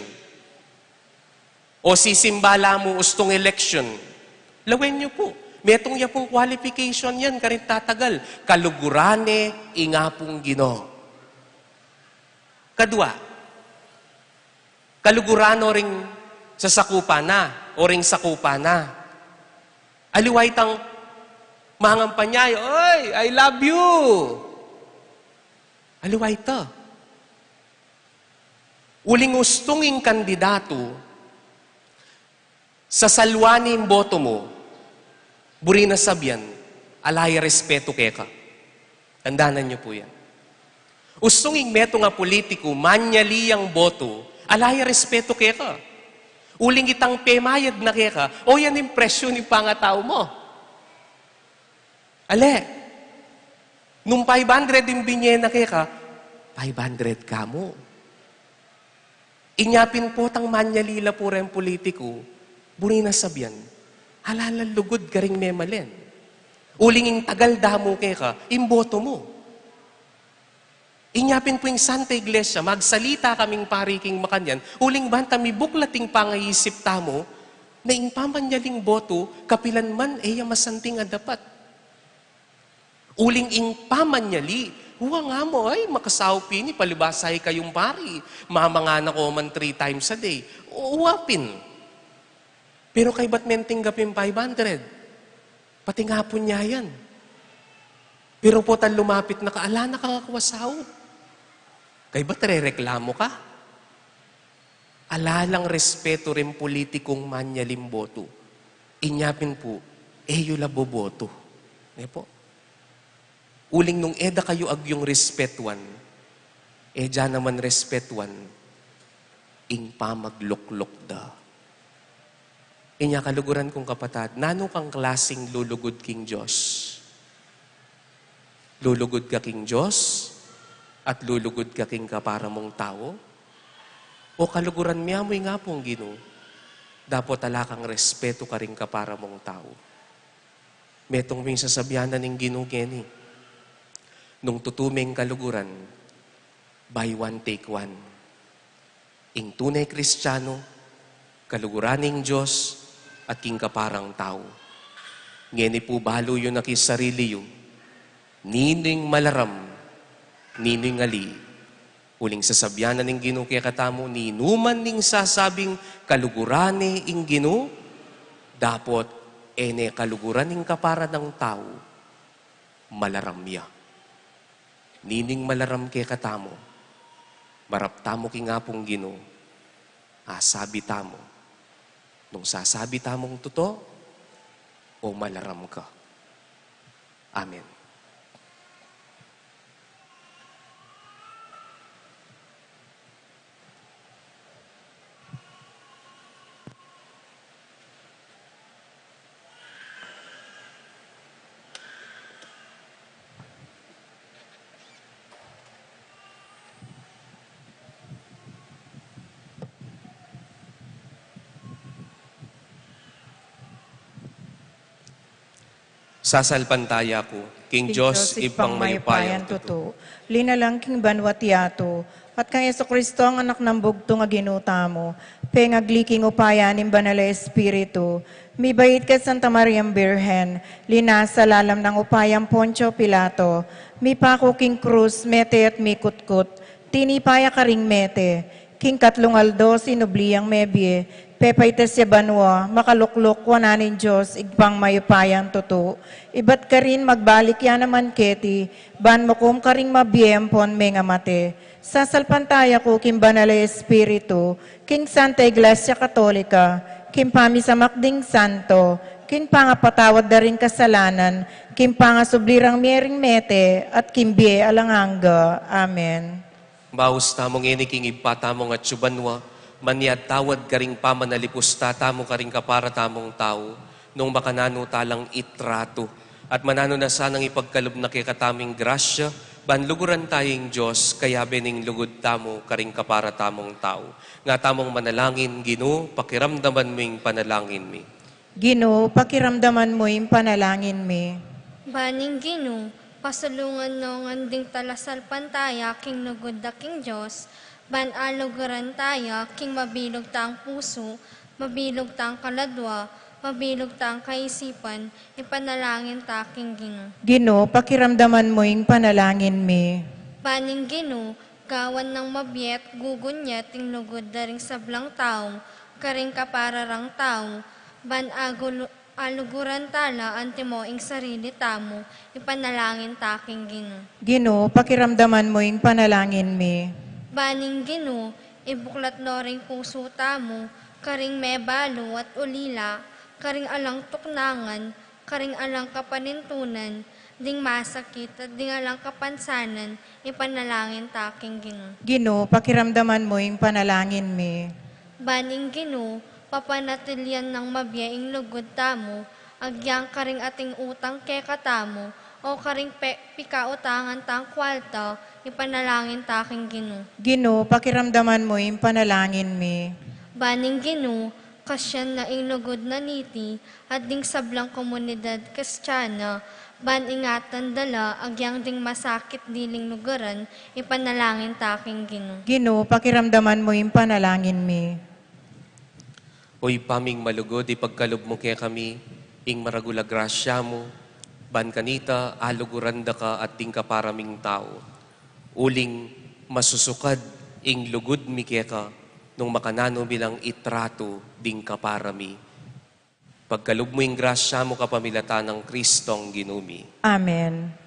O sisimba la mu, ustung election. Lawen yu pu. Metung ya pung qualification yan, karin tatagal. Kaluguran ne ing Apung Ginu. Kadwa, kaluguran no ring sasakupan na, o ring sakupan na. Aliwa itang mangampanya, "Oy, I love you." Aliwa ita. Uling ustung ing kandidatu, sasalwan ne ing boto mu, buri na sabian, ala ya respetu keka. Tandanan yu pu yan. Ustung ing metung a pulitiku, manyali yang boto, ala ya respetu keka. Uling itang pemayad na keka, o yan ing presyu ning pangatau mu. Ale, nung five hundred ing binye na keka, five hundred ka mu. Inya pin potang manyali la pu reng pulitiku, buri na sabian, ala lang lugud karing memalen. Uling ing tagal da mu keka, ing boto mu. Inya pin pu ing Santa Iglesia, magsalita kaming pari king makanyan, uling ban ta mibuklat ing pangaisip tamu, na ing pamanyaling boto, kapilan man e ya masanting a dapat. Uling ing pamanyali, wa nga mu, ay, makasaup ini, palibasa kayung pari, mamangana ko man three times a day. O, wa pin. Pero kaybat menting gaping five hundred. Pati nga pu nya yan. Pero potang lumapit na ka, ala na kang akwa saup. Kaybat rereklamu ka? Ala lang respetu ring politikung manyaling boto. Inya pin pu, e yu la boboto. Ne pu? Uling nung e da kayu agyung respetuan, e da naman respetuan ing pamaglukluk da. Inya kaluguran kung kapatad, nanu kang klasing lulugud king Dios? Lulugud ka king Dios at lulugud ka king kapara mung tau? O kaluguran me mu ing Apung Ginu, dapot ala kang respetu karing kapara mung tau? Metung ming sasabian na ning Ginu keni, nung tutu meng kaluguran, buy one, take one. Ing tune Kristianu, kaluguran ning Dios at king kaparang tau. Ngeni pu balu yu na king sarili yu, ninu ing malaram, ninu ing ali. Uling sasabian na ning Ginu kekatamu, ninuman ing sasabing kaluguran ne ing Ginu, dapot e ne kaluguran ing kapara nang tau, malaram ya. Ninu ing malaram kekatamu, marap tamu king Apung Ginu, asabi tamu nung sasabi tamung tutu o malaram ka. Amen. Sasalpantaya ku king Dios, Ibpang mayupayang tutu, linalang king banwa't yatu, at kang Jesucristo, ang Anak nang bugtung a Ginu tamu, pengagli king upaya ning Banal a Espiritu, mibait kay Santa Mariang Birhen, linasa lalam nang upayang Poncio Pilato, mipaku king krus, mete at mikutkut, tinipa ya karing mete, king katlung aldo sinubli yang mebie, pepaitas ya banua, makalukluk wanan ning Dios, Ibpang mayupayang tutu, ibat karin magbalik ya naman keti, ban mukum karing mabie ampon mengamate. Sasalpantaya ku king Banal a Espiritu, king Santa Iglesia Katolika, king pamisamak ding santo, king pangapatawad da ring kasalanan, king pangasubli rang mie ring mete, at king bie alang angga. Amen. Maus tamu ngeni king Ibpa tamung atsu banua, manyawad karing pamanalipusta tamu karing kapara tamung tau, nung makananu ta lang itratu. At mananu na sanang ipagkalub na kekatamu ing grasya, ban luguran taya ing Dios, kayabe ning lugud tamu karing kapara tamung tau. Nga tamung manalangin, Ginu, pakiramdaman mu ing panalangin mi. Ginu, pakiramdaman mu ing panalangin mi. Ban ing Ginu, pasulungan no ngan ding talasalpantaya king lugud da king Dios, ban aluguran taya king mabilug tang pusu, mabilug tang kaladua, mabilug tang kaisipan, ipanalangin ta king Ginu. Ginu, pakiramdaman mu ing panalangin mi. Ban ing Ginu, gawan nang mabie at gugunyet ing lugud da ring sablang tau, karing kapara rang tau, ban agulu-, aluguran ta la antimo ing sarili tamu, ipanalangin ta king Ginu. Ginu, pakiramdaman mu ing panalangin mi. Ban ing Ginu, ibuklat no ring pusu tamu, karing mebalu at ulila, karing alang tuknangan, karing alang kapanintunan, ding masakit at ding alang kapansanan, ipanalangin ta king Ginu. Ginu, pakiramdaman mu ing panalangin mi. Ban ing Ginu, papanatilian nang mabie ing lugud tamu, agyang karing ating utang kekatamu, o karing pe-, pikautangan tang kwalta, ipanalangin ta king Ginu. Ginu, pakiramdaman mu ing panalangin mi. Ban ing Ginu, kasian na ing lugud na niti, at ding sablang komunidad Kristiana, ban ingatan da la, agyang ding masakit diling lugaran, ipanalangin ta king Ginu. Ginu, pakiramdaman mu ing panalangin mi. O Ibpa ming malugud, ipagkalub mu kekami, ing maragul a grasya mu, ban kanita, aluguran da ka at ding kapara ming tau. Uling masusukad ing lugud mi keka, nung makananu mi lang itratu ding kapara mi. Pagkalub mu ing grasya mu kapamilatan nang Kristong Ginu mi. Amen.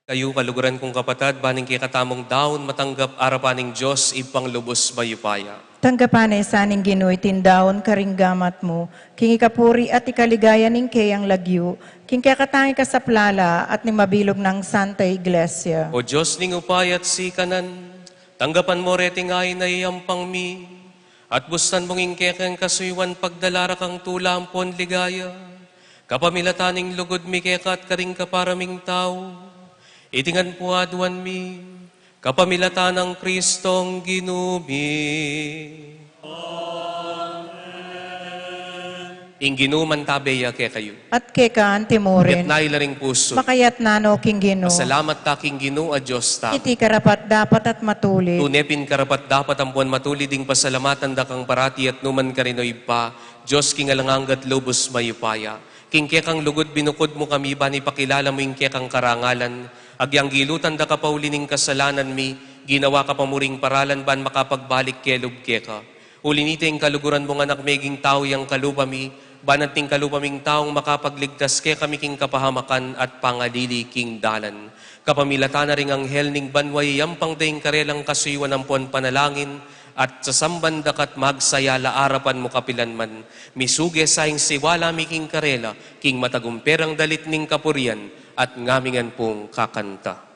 Kayu, kaluguran kung kapatad, ban ing kekatamung daun matanggap arapan ning Dios Ibpang lubus mayupaya. Tanggapan na sa ning Ginu iting daun karing gamat mu, king ikapuri at ikaligaya ning keyang lagyu, king kekatang ikasaplala at ning mabilug nang Santa Iglesia. O Dios ning upaya at sikanan, tanggapan mu reting ain a iyampang mi, at bustan mung ing kekeng kasuyuan pagdala ra kang tula ampon ligaya, kapamilatan ning lugud mi keka at karing kapara ming tau. Iti ngan pu aduan mi, kapamilatan nang Kristong Ginu mi. Amen. Ing Ginu mantabe ya kekayu. At keka antimurin. Itas yu la ring pusu. Makaitas na no king Ginu. Pasalamat ta king Ginu a Dios ta. Iti karapat-dapat at matulid. Tune pin karapat-dapat ampon matulid ing pasalamatan da kang parati at nukarin man, O Ibpa, Dios king alang angga at lubus mayupaya. King kekang lugud binukud mu kami ban ipakilala mu ing kekang karangalan. Agyang gilutan da ka pa uli ning kasalanan mi, ginawa ka pa mu ring paralan ban makapagbalik kelub keka. Uli nita ing kaluguran mung Anak, meging tau yang kalupa mi, ban anting kalupa ming taung makapagligtas kekami king kapahamakan at pangalili king dalan. Kapamilatan na ring anghel ning banua, iyampang da ing karelang kasuyuan ampon panalangin, at sasamban da ka at magsaya la arapan mu kapilan man. Misuge sa ing siwala mi king karela, king matagumperang dalit ning kapurian, at ngamingan pung kakanta.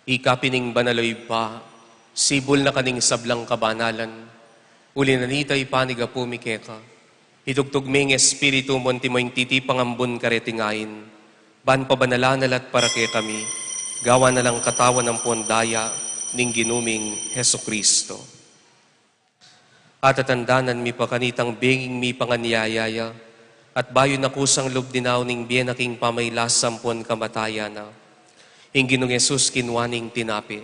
Ika pin ing banal, o Ibpa, sibul na ka ning sablang kabanalan. Uli na nita, ipanigapu mi keka, itugtug me ing Espiritu mu, antimo ing titipang ambun kareting ain, ban pabanalan na la at para kekami, gawan na lang katawan ampon daya ning Ginu ming Jesucristo. Atatandanan mi pa kanitang benging mipanganyaya ya, at bayu na kusang lub dinaun ing bie na king pamaylasa ampon kamatayan na, ing Ginung Jesus kinua ne ing tinape.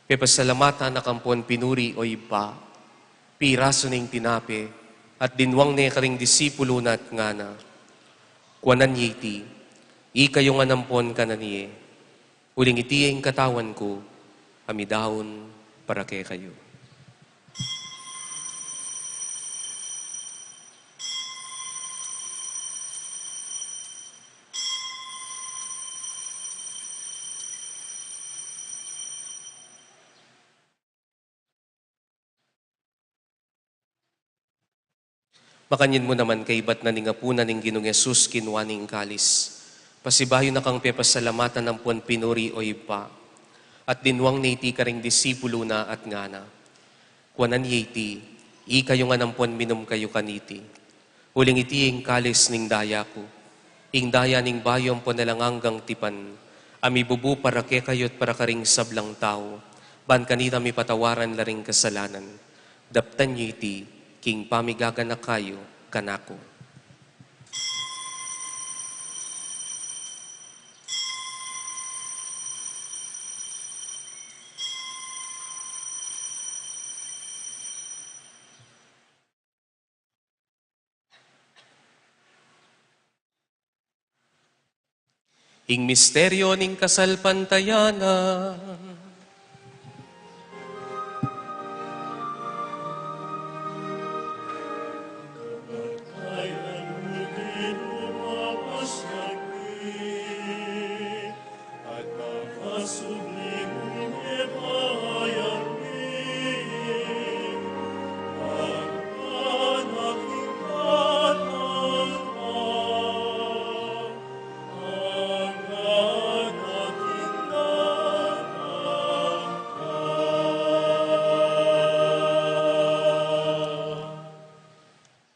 Pepasalamatan na ka ampon pinuri, o Ibpa, pirasu ne ing tinape, at dinwang ne karing disipulu na at ngana: Kuanan ye iti, ikayu ngan ampon kanan ye. Uling iti ing katawan ku, a midaun para kekayu. Makanyan mu naman, kaibat na ning apunan, ing Ginung Jesus kinua ne ing kalis. Pasibayu na kang pepasalamatan ampon pinuri, o Ibpa. At dinuang ne iti karing disipulu na at ngana, "Kuanan ye iti, ikayu ngan ampon minum kayu kaniti. Uling iti ing kalis ning daya ku, ing daya ning bayu ampon alang anggang tipan, a mibubu para kekayu at para karing sablang tau, ban kanita mipatawaran la ring kasalanan. Daptan yu iti king pamigaganaka yu kanaku." Ing misteryo ning kasalpantayanan.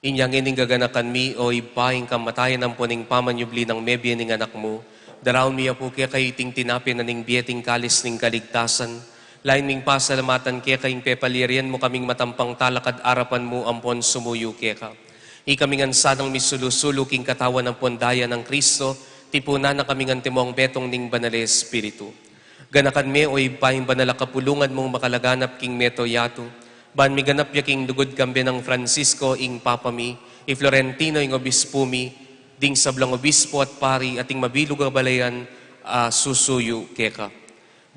Inya ngeni, gaganakan mi, o Ibpa, ing kamatayan ampon ing pamanyubli nang mebie ning Anak mu, daraun mi ya pu keka iting tinape na ning bie at ing kalis ning kaligtasan. Lain ming pasalamatan keka ing pepalyarian mu kaming matampang talakad arapan mu ampon sumuyu keka. Ikami ngan sanang misulu-sulu king katawan ampon daya nang Kristo, tipunan na kami ngan timong betong ning Banal a Espiritu. Ganakan me, o Ibpa, ing banal a kapulungan mung makalaganap king mabilug a yatu, ban miganap ya king lugud kambe nang Francisco ing Papa mi, i Florentino ing Obispu mi, ding sablang obispo at pari, at ing mabilug a balayan a susuyu keka.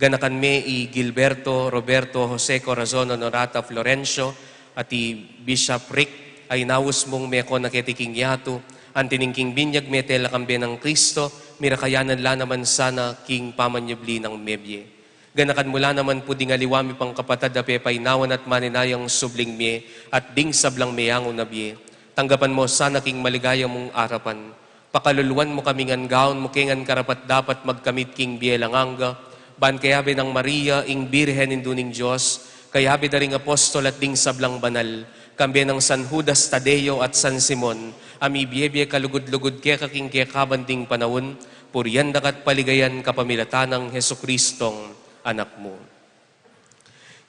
Ganakan me i Gilberto, Roberto, Jose, Corazon, Honorata, Florencio, at i Bishopric a inaus mung meko na keti king yatu, anti ning king binyag mete la kambe nang Kristo, mirakayanan la naman sana king pamanyubli nang mebie. Ganakan mu la naman pu ding aliwa mi pang kapatad a pepainawan at maninayang subling mie, at ding sablang meangu na bie. Tanggapan mu sana king maligaya mung arapan. Pakaluluan mu kami ngan gaun mu ke ngan karapat-dapat magkamit king bie alang angga, ban kayabe nang Maria, ing Birhen Indu ning Dios, kayabe da ring apostol at ding sablang banal, kambe nang San Judas Tadeo at San Simon, a mibie-bie kalugud-lugud keka king kekaban ding panaun, purian da ka at paligayan kapamilatan nang Jesucristong Anak mu.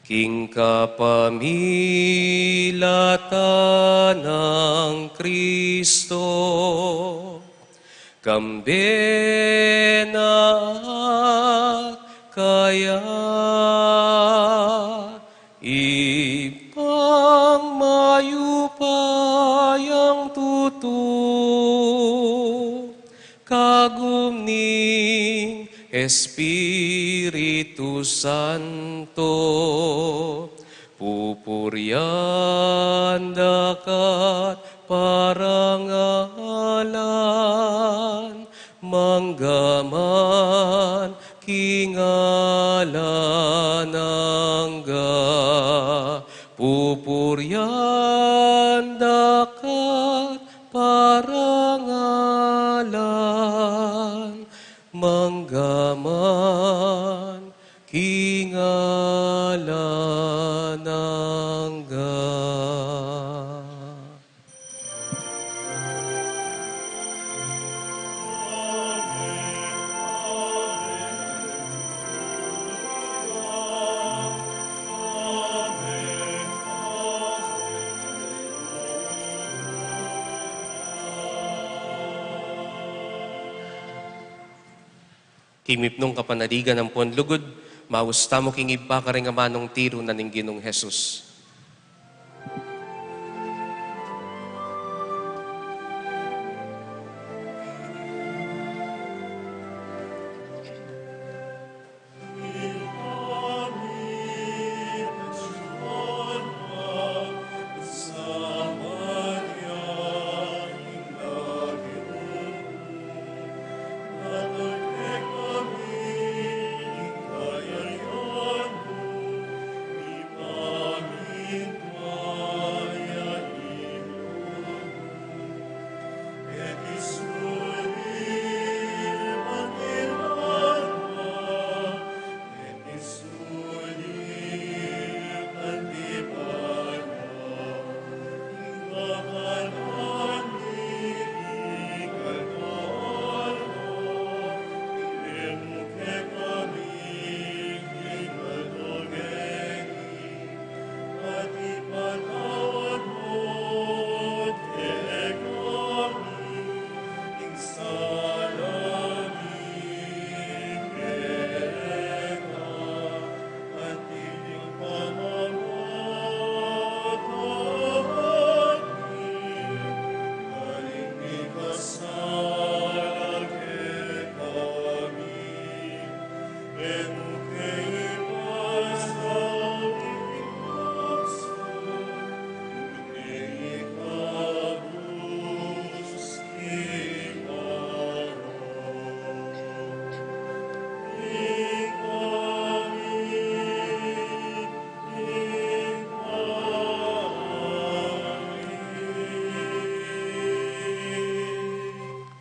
King kapamilatan nang Kristo, kambe na at kaya, Ibpang mayupayang tutu, kagum ning Espiritu Santo, pupurian da ka at parangalan, mangga man king alang angga. Pupurian da ka at parangalan, mangga man king alang angga. King mipnung kapanaligan ampon lugud, maus tamu king Ibpa karing amanung tiru na ning Ginung Jesus.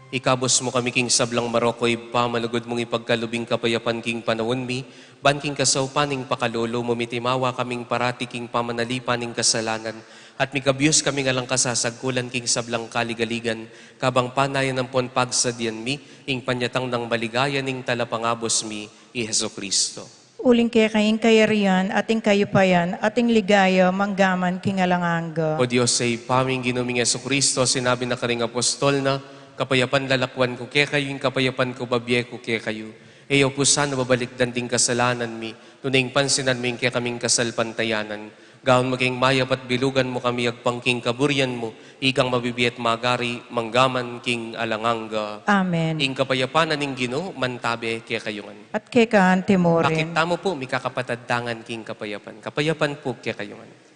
Ikabus mu kami king sablang marok, O Ibpa, malugud mung ipagkalub ing kapayapan king panaun mi, ban king kasaupan ning pakalulu mu, mitimawa kaming parati king pamanalipan ning kasalanan, at mikabus kaming alang kasasagkulan king sablang kaligaligan, kabang panayan ampon pagsadyan mi ing panyatang nang maligaya ning Talapangabus mi, i Jesucristo. Uling keka ing kayarian, at ing kayupayan, at ing ligaya, mangga man king alang angga. O Dios, Ibpa ming Ginu ming Jesucristo, sinabi na karing apostol na, "Kapayapan lalakwan ku kekayu, ing kapayapan ku babie ku kekayu." E yu pu sana babalikdan ding kasalanan mi, nune ing pansinan mu ing kekaming kasalpantayanan. Gawan mu keng mayap at bilugan mu kami agpang king kaburian mu, ikang mabibie at magari, mangga man king alang angga. Amen. Ing kapayapan na ning Ginu mantabe kekayu ngan. At keka anti mu rin. Pakit tamu pu, mikakapatad tangan king kapayapan. Kapayapan pu kekayu ngan.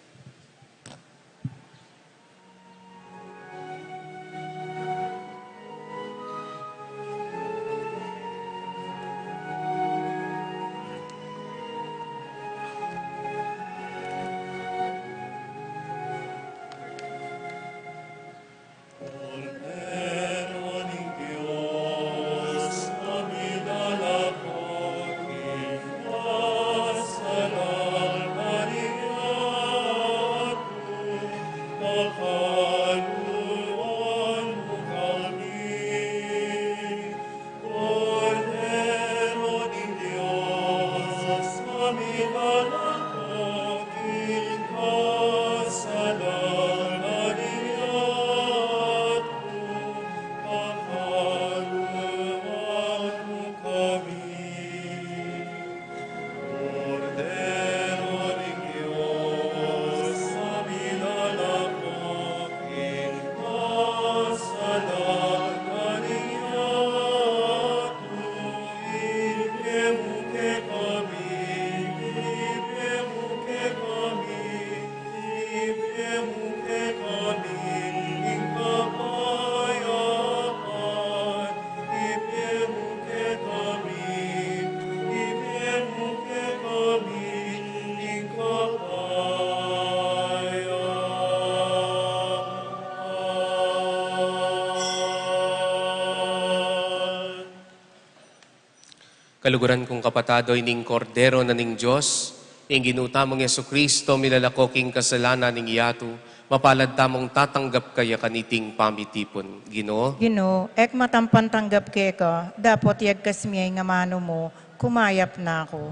Kaluguran kung kapatad, o ini ing Kordero na ning Dios, ing Ginu tamung Jesucristo, milalako king kasalanan ning yatu, mapalad tamung tatanggap kaya kaniting pamitipun. Ginu. Ginu, e ku matampan tanggap keka, dapot yagkas me ing amanu mu, kumayap na ku.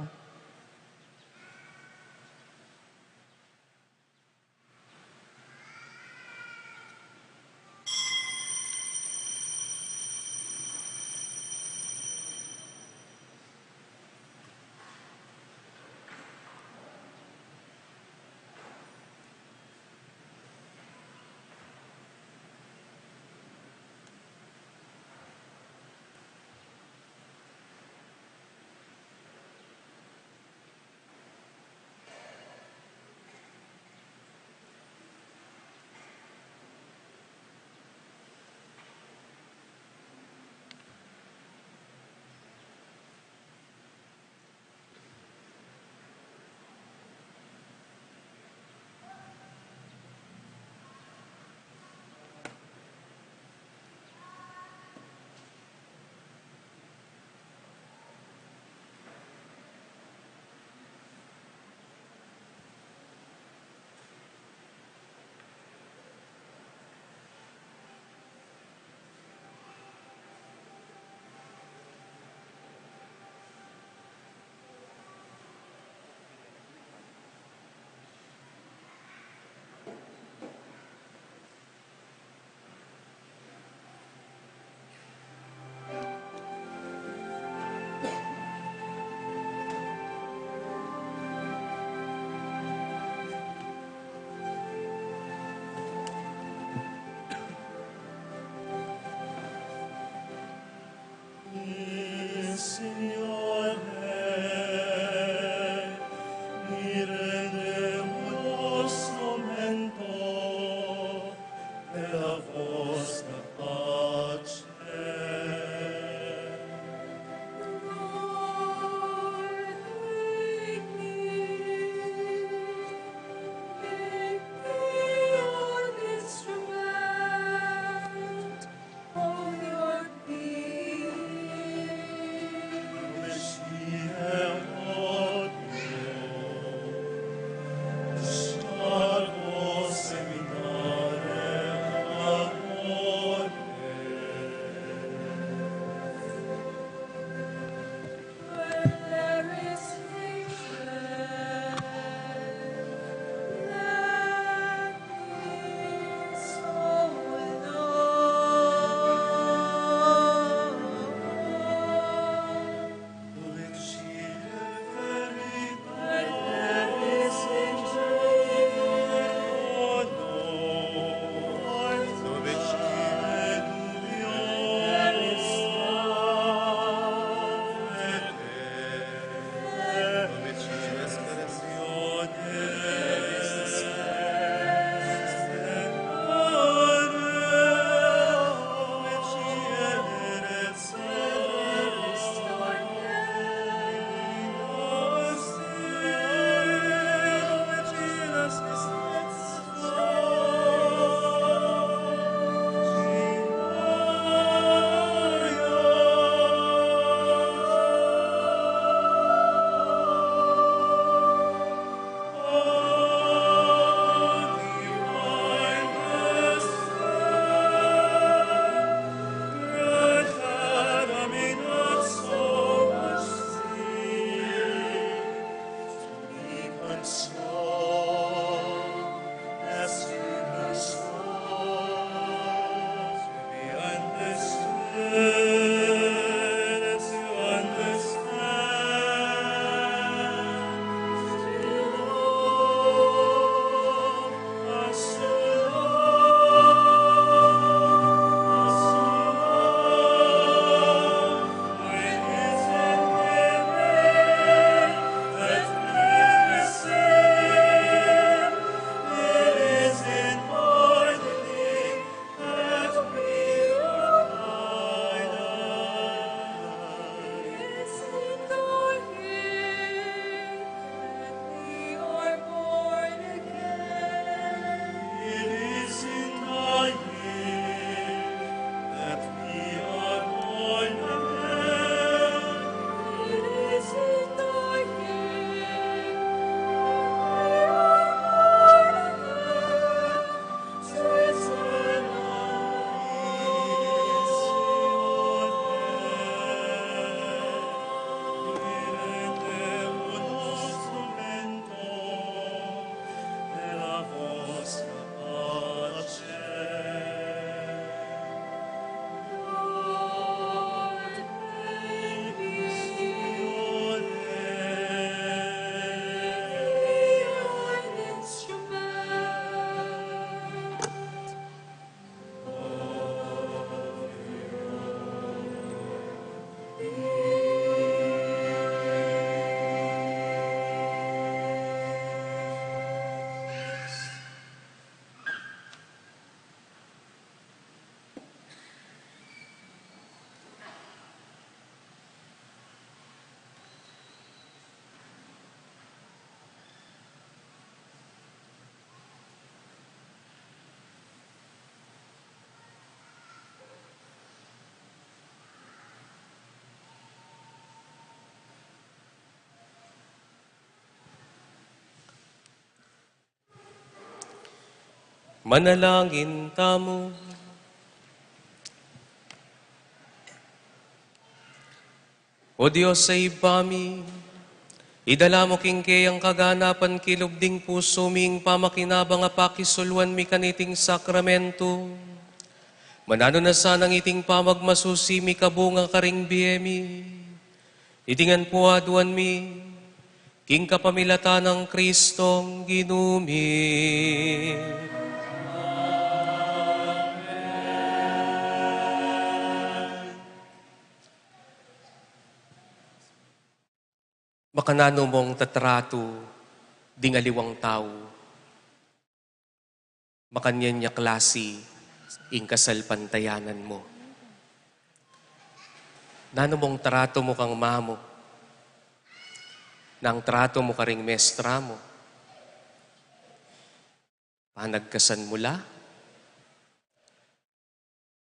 Signore, mi rendemus strumento della vostra pace. Lord, make me an instrument of your Manalangin tamu. O Dios a Ibpa mi, idala mu king keyang kaganapan kilub ding pusu mi ing pamakinabang a pakisuluan mi kaniting sakramento. Mananu na sanang iting pamagmasusi mi kabunga karing bie mi. Iti ngan pu aduan mi, king kapamilatan nang Kristong Ginu mi. Makananu mong tatratu ding aliwang tau? Makanyan ya klasi ing kasalpantayanan mu? Nanu mong tratu mu kang ama mu? Nang tratu mu karing mestra mu? Panagkasan mu la?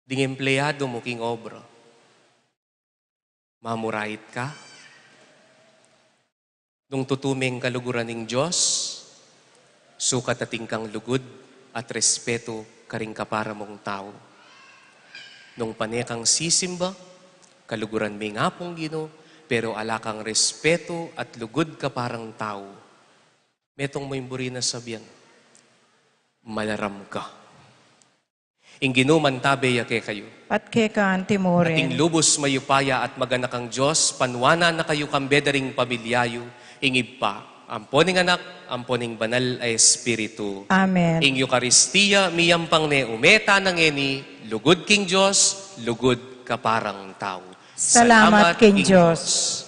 Ding empleyadu mu king obra, mamurait ka? Nung tutu meng kaluguran ning Dios, sukat atin kang lugud at respetu karing kapara mung tau. Nung pane kang sisimba, kaluguran me ing Apung Ginu, pero ala kang respetu at lugud kaparang tau, metung mu ing buri na sabian, malaram ka. Ing Ginu mantabe ya kekayu. At keka anti mu rin. At ing lubus mayupaya at maganakang Dios, panuanan na kayu kambe da ring pamilya yu, ing Ibpa, ampo ning Anak, ampo ning Banal a Espiritu. Amen. Ing Eukaristia miyampang ne, ume tana ngeni, lugud king Dios, lugud kaparang tau. Salamat king Dios.